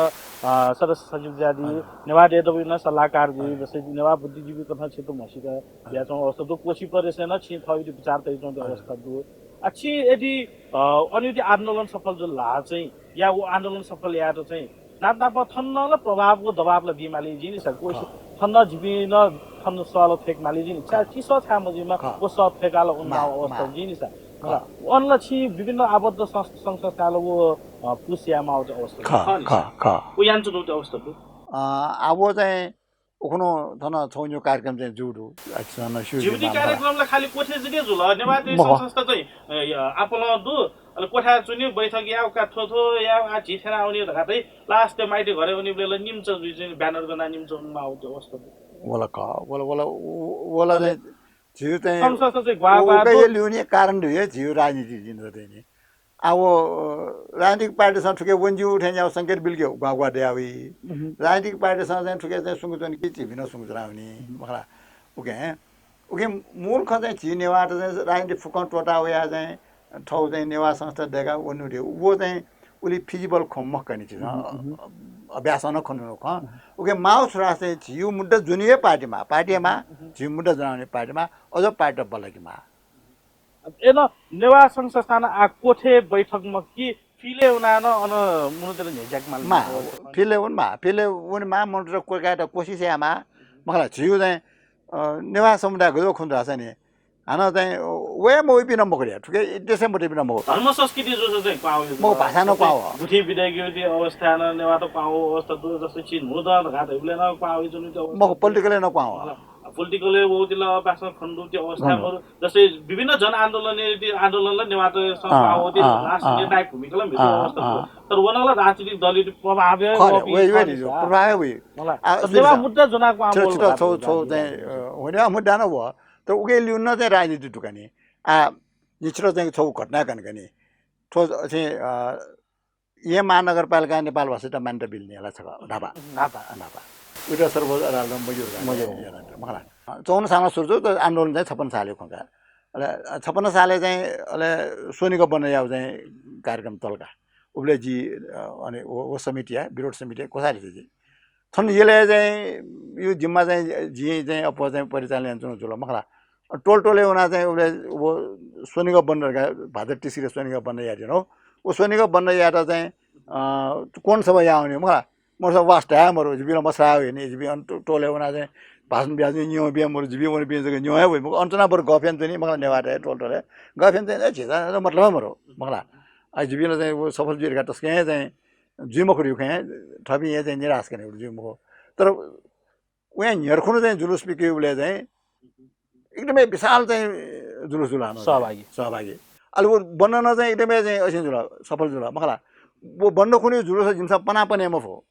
अ, सदस्य सचिव जाति, नेवाः देय् दबुइ न सल्लाहकार जुइ, जस्तै नेवाः बुद्धिजीवी कथं क्षेत्र म्हसिका बियाचौं अवस्था दु, कोशी प्रदेशय् न छि थःगु विचार तयाचौं अवस्था दु। आ, छि यदि, अ, अन यदि आन्दोलन सफल जुल ला चाहिँ, या व आन्दोलन सफल यात चाहिँ, नाप नाप थन न प्रभाव व दबाव ला बीमाली जिनि सा, कोशी थन न जिपिं न थन सह ला थ्वयेक माली जिनि। छि सह छाय् मजुइमा, व सह थ्वयेकाल उन्नाव अवस्था जिनि सा। अन ला छि विभिन्न आबद्ध संस्था, संघ संस्थाल व, अ, पुस यामाव अवस्था खः, खः, खः। व यान चुनौती अवस्था दु। अ, आ व चाहिँ उखुनु थन छौ न्यू कार्यक्रम चाहिँ जू दु। अच्छा, न स्यू जिउती कार्यक्रम ला खाली कोठे जिके जुल, नेवाः देय् संस्था चाहिँ, अ, आपालं दु, अले कोठा चुनि, बैठक या, का थो थो या, आ झी थेना उनि धका तै, last माइती घरे उनि बेला निम्च जुइ जुइ banner गना निम्च उन्नाव अवस्था दु। वला खः, वला, वला, व-, वला चाहिँ झिउ चाहिँ संस्था चाहिँ ग्वाः ग्वाः उके दु। ल्यूने कारण दु हे झिउ राजनीति जिन चाहिँ नि। आ व, अ, राजनीतिक पार्टीसं थुके वंज्यू थें याव संकेत बिलके ग्वाः ग्वाः दया हुइ। राजनीतिक पार्टीसं चाहिँ थुके चाहिँ सुंगु च्वने कि झिबिन सुंगु च्वना हुनि, मखला। उके, उके मूल खँ चाहिँ झि नेवाःत चाहिँ राजनीति फुकं त्वःता वया चाहिँ थौ चाहिँ नेवाः संस्था दय्का वनु दे। व चाहिँ उलि feasible खँ मखु नि झिसं। अभ्यास न खनु खँ। उके माव छुरा चाहिँ झिउ मुद्दा जुनि हे पार्टीमा, पार्टीमा, झिउ मुद्दा जुनाउने पार्टीमा, अझ पार्टी बलकिमा। एन नेवाः संघ संस्थान आ कोठे बैठक मखु कि field-य् वनाः नं अन मनूतय्त न्ह्यज्याक माल। मा, field-य् वन मा, field-य् वन मा मनूतय्त क्वकायेत कोसिस याये मा। मखला, झिउ चाहिँ, अ, नेवाः समुदाय गजो खुन्द धाःसा नि, हानं चाहिँ, अ, वये मवइपिं नं मखु रे, थुके देशय् मतेपिं नं मखु। धर्म संस्कृति जूसा चाहिँ क्वाव मखु, भाषा नं क्वाव। गुथि बिदाय् अवस्था नं नेवाःत क्वाव अवस्था दु, जस्तै छि न्हू दँ धकाः धइबलय् नं क्वाव जुन अवस्था मखु, political-य् नं क्वाव। Political-य् वःतिल, बासं खण्डुति अवस्था मरु। जस्तै विभिन्न जनआन्दोलन, आन्दोलनल नेवाःत अँ, संस्था होती अँ, राष्ट्रिय अँ। निर्णायक भूमिकाल मित्र अँ, अवस्था अँ। तर वनल राजनीतिक दलयुत प्रभाव खरे, वही, वही, प्रभाव वही। मला। आ, तर नेवाः मुद्दा जुनाक आम छिटो, बोल छिटो छौ, छौ चाहिँ, अ, हुने मुद्दा न व। तर उके ल्यून चाहिँ राजनीति दुकानी। आ, निछिटो चाहिँ छौ घटना कनकनी। थ्व चाहिँ, अ, येँ महानगरपालिका नेपाल भाषात मान्यता बिल नि हला छक न्हापा। न्हापा। न्हापा। उइटा सर्वोच्च अदालत मज्यू का। मज्यू। मखला। चौवन्न सालमा सुरु जू, त आन्दोलन चाहिँ छपन्न सालय् खंका। अले छपन्न सालय् चाहिँ अले स्वनिगः बन्द याउ चाहिँ कार्यक्रम तलका। उबले जि, अ, अनि व, व समिति या, विरोध समिति या, कोसाले जि। थन यलय् चाहिँ यो जिम्मा चाहिँ जि चाहिँ अप्वः चाहिँ परिचालन यानाच्वना जुल मखला। टोल टोलय् वना चाहिँ उबले व स्वनिगः बन्द का, भाद्र तिस गते स्वनिगः बन्द याये दिनो। व स्वनिगः बन्द यायेत चाहिँ, अ, कोण सभा यावनी मखला। मोर सभा वास्ता हे मरु, जिपिं ला मसरा हुइनी, जिपिं अन टो-, टोलय् वना चाहिँ भाषण बिया चाहिँ न्यं बिया मरु, जिपिं वन बिया जक न्यं हे वइ मखु। अन च्वना बरु गफ यानाच्वनी मखला नेवाःत टोल टोलय्। गफ याना चाहिँ ए झिता मतलब हे मरु मखला। आ जिपिं ला चाहिँ व सफल जुइ धकाः तसकं हे चाहिँ जुइ मखु धइगु खँ, थःपिं हे चाहिँ निराश कने जुइ मखु। तर वया न्ह्यर्खुन चाहिँ जुलुस पिकय्बलय् चाहिँ एकदमै विशाल चाहिँ जुलुस जुल हानं सहभागी। सहभागी। अले व बन्द नं चाहिँ एकदमै चाहिँ असिं जुल, सफल जुल मखला। व बन्द खुन्हु जुलुस जिमिसं पनापने मफु।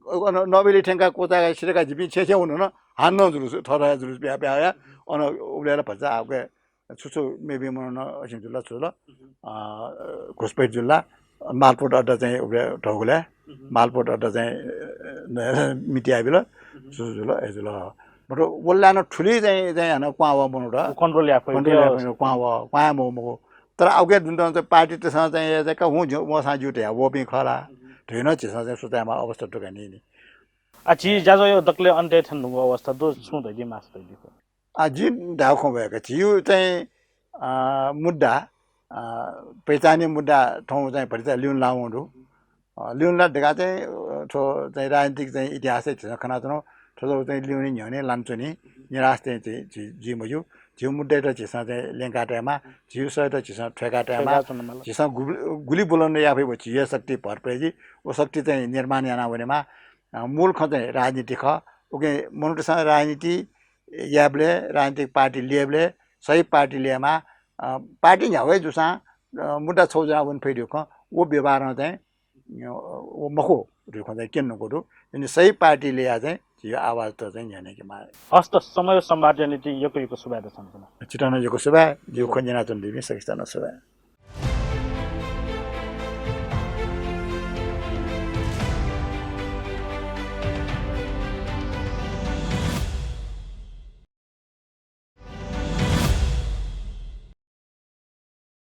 अन नबिली थ्यंका कोचाका सिधयेका जिपिं छेँ छेँ हुनु न हानं जुलुस, थःथः जुलुस प्या प्या या। अन उबलय् ला भचा आके छु छु मेबी मनन असिं जुल छु जुल, अ, घुसपैठ जुल, मालपोत अड्डा चाहिँ उबले धौगुले, मालपोत अड्डा चाहिँ, अ, मिटिया बिल, छु छु जुल, ए जुल। मतलब वल्लान ठुली चाहिँ, चाहिँ हानं क्वाव मनू द। Control याफु, control याफु, क्वाव, क्वाया मो मो। तर आउके दुन्त चाहिँ पार्टी तसं चाहिँ ए चाहिँ का हुँ ज्यू, वसां ज्यू त या, वपिं खला। धैन झिसं चाहिँ सुतायमा अवस्था दुकानी नि। आ, झी ज्याझ्वः यो दकले अन्त्य थन नुगु अवस्था दु, छुं धैदी मास धैदी। आ, जिं धाउ खँ वय्क झिउ चाहिँ, अ, मुद्दा, अ, पहिचानया मुद्दा थौं चाहिँ भतिचा ल्यून लावं दु। अ, ल्यून ला धकाः चाहिँ, अ, थ्व चाहिँ राजनीतिक चाहिँ इतिहासय् झिसं खनाच्वना, थ्व चाहिँ ल्यूने न्ह्यःने लानाच्वनी, निराश चाहिँ झी, झी, जुइ मज्यू। झीगु मुद्दायात झीसं चाहिँ ल्यंका तयेमाः, झीगु सयत झीसं थ्वय्‌का तयेमाः। झीसं गुलि बुलन्द याये फइ, झीगु शक्ति भर पइ, व शक्ति चाहिँ निर्माण याना वनेमाः। मूल खँ चाहिँ राजनीति खः। उकिं मनूतय्‌सं राजनीति यायेबलय्, राजनीतिक पार्टी ल्ययेबलय् सही पार्टी ल्ययेमाः। पार्टी न्ह्यागु हे जूसां मुद्दा छगू जुयाः वने फइ धइगु खँ, व व्यवहारं चाहिँ व मखु धइगु खँ चाहिँ क्यने धुंकूगु दु। सही पार्टी ल्ययाः चाहिँ झीगु आवाजत चाहिँ न्ह्यःने कि माः। हस्त समय सम्वादया निंतिं यक्व यक्व सुभाय् दु छकः। छितः नं यक्व सुभाय्, जिगु खँ न्यनाच्वनादीपिं सकसितं नं सुभाय्।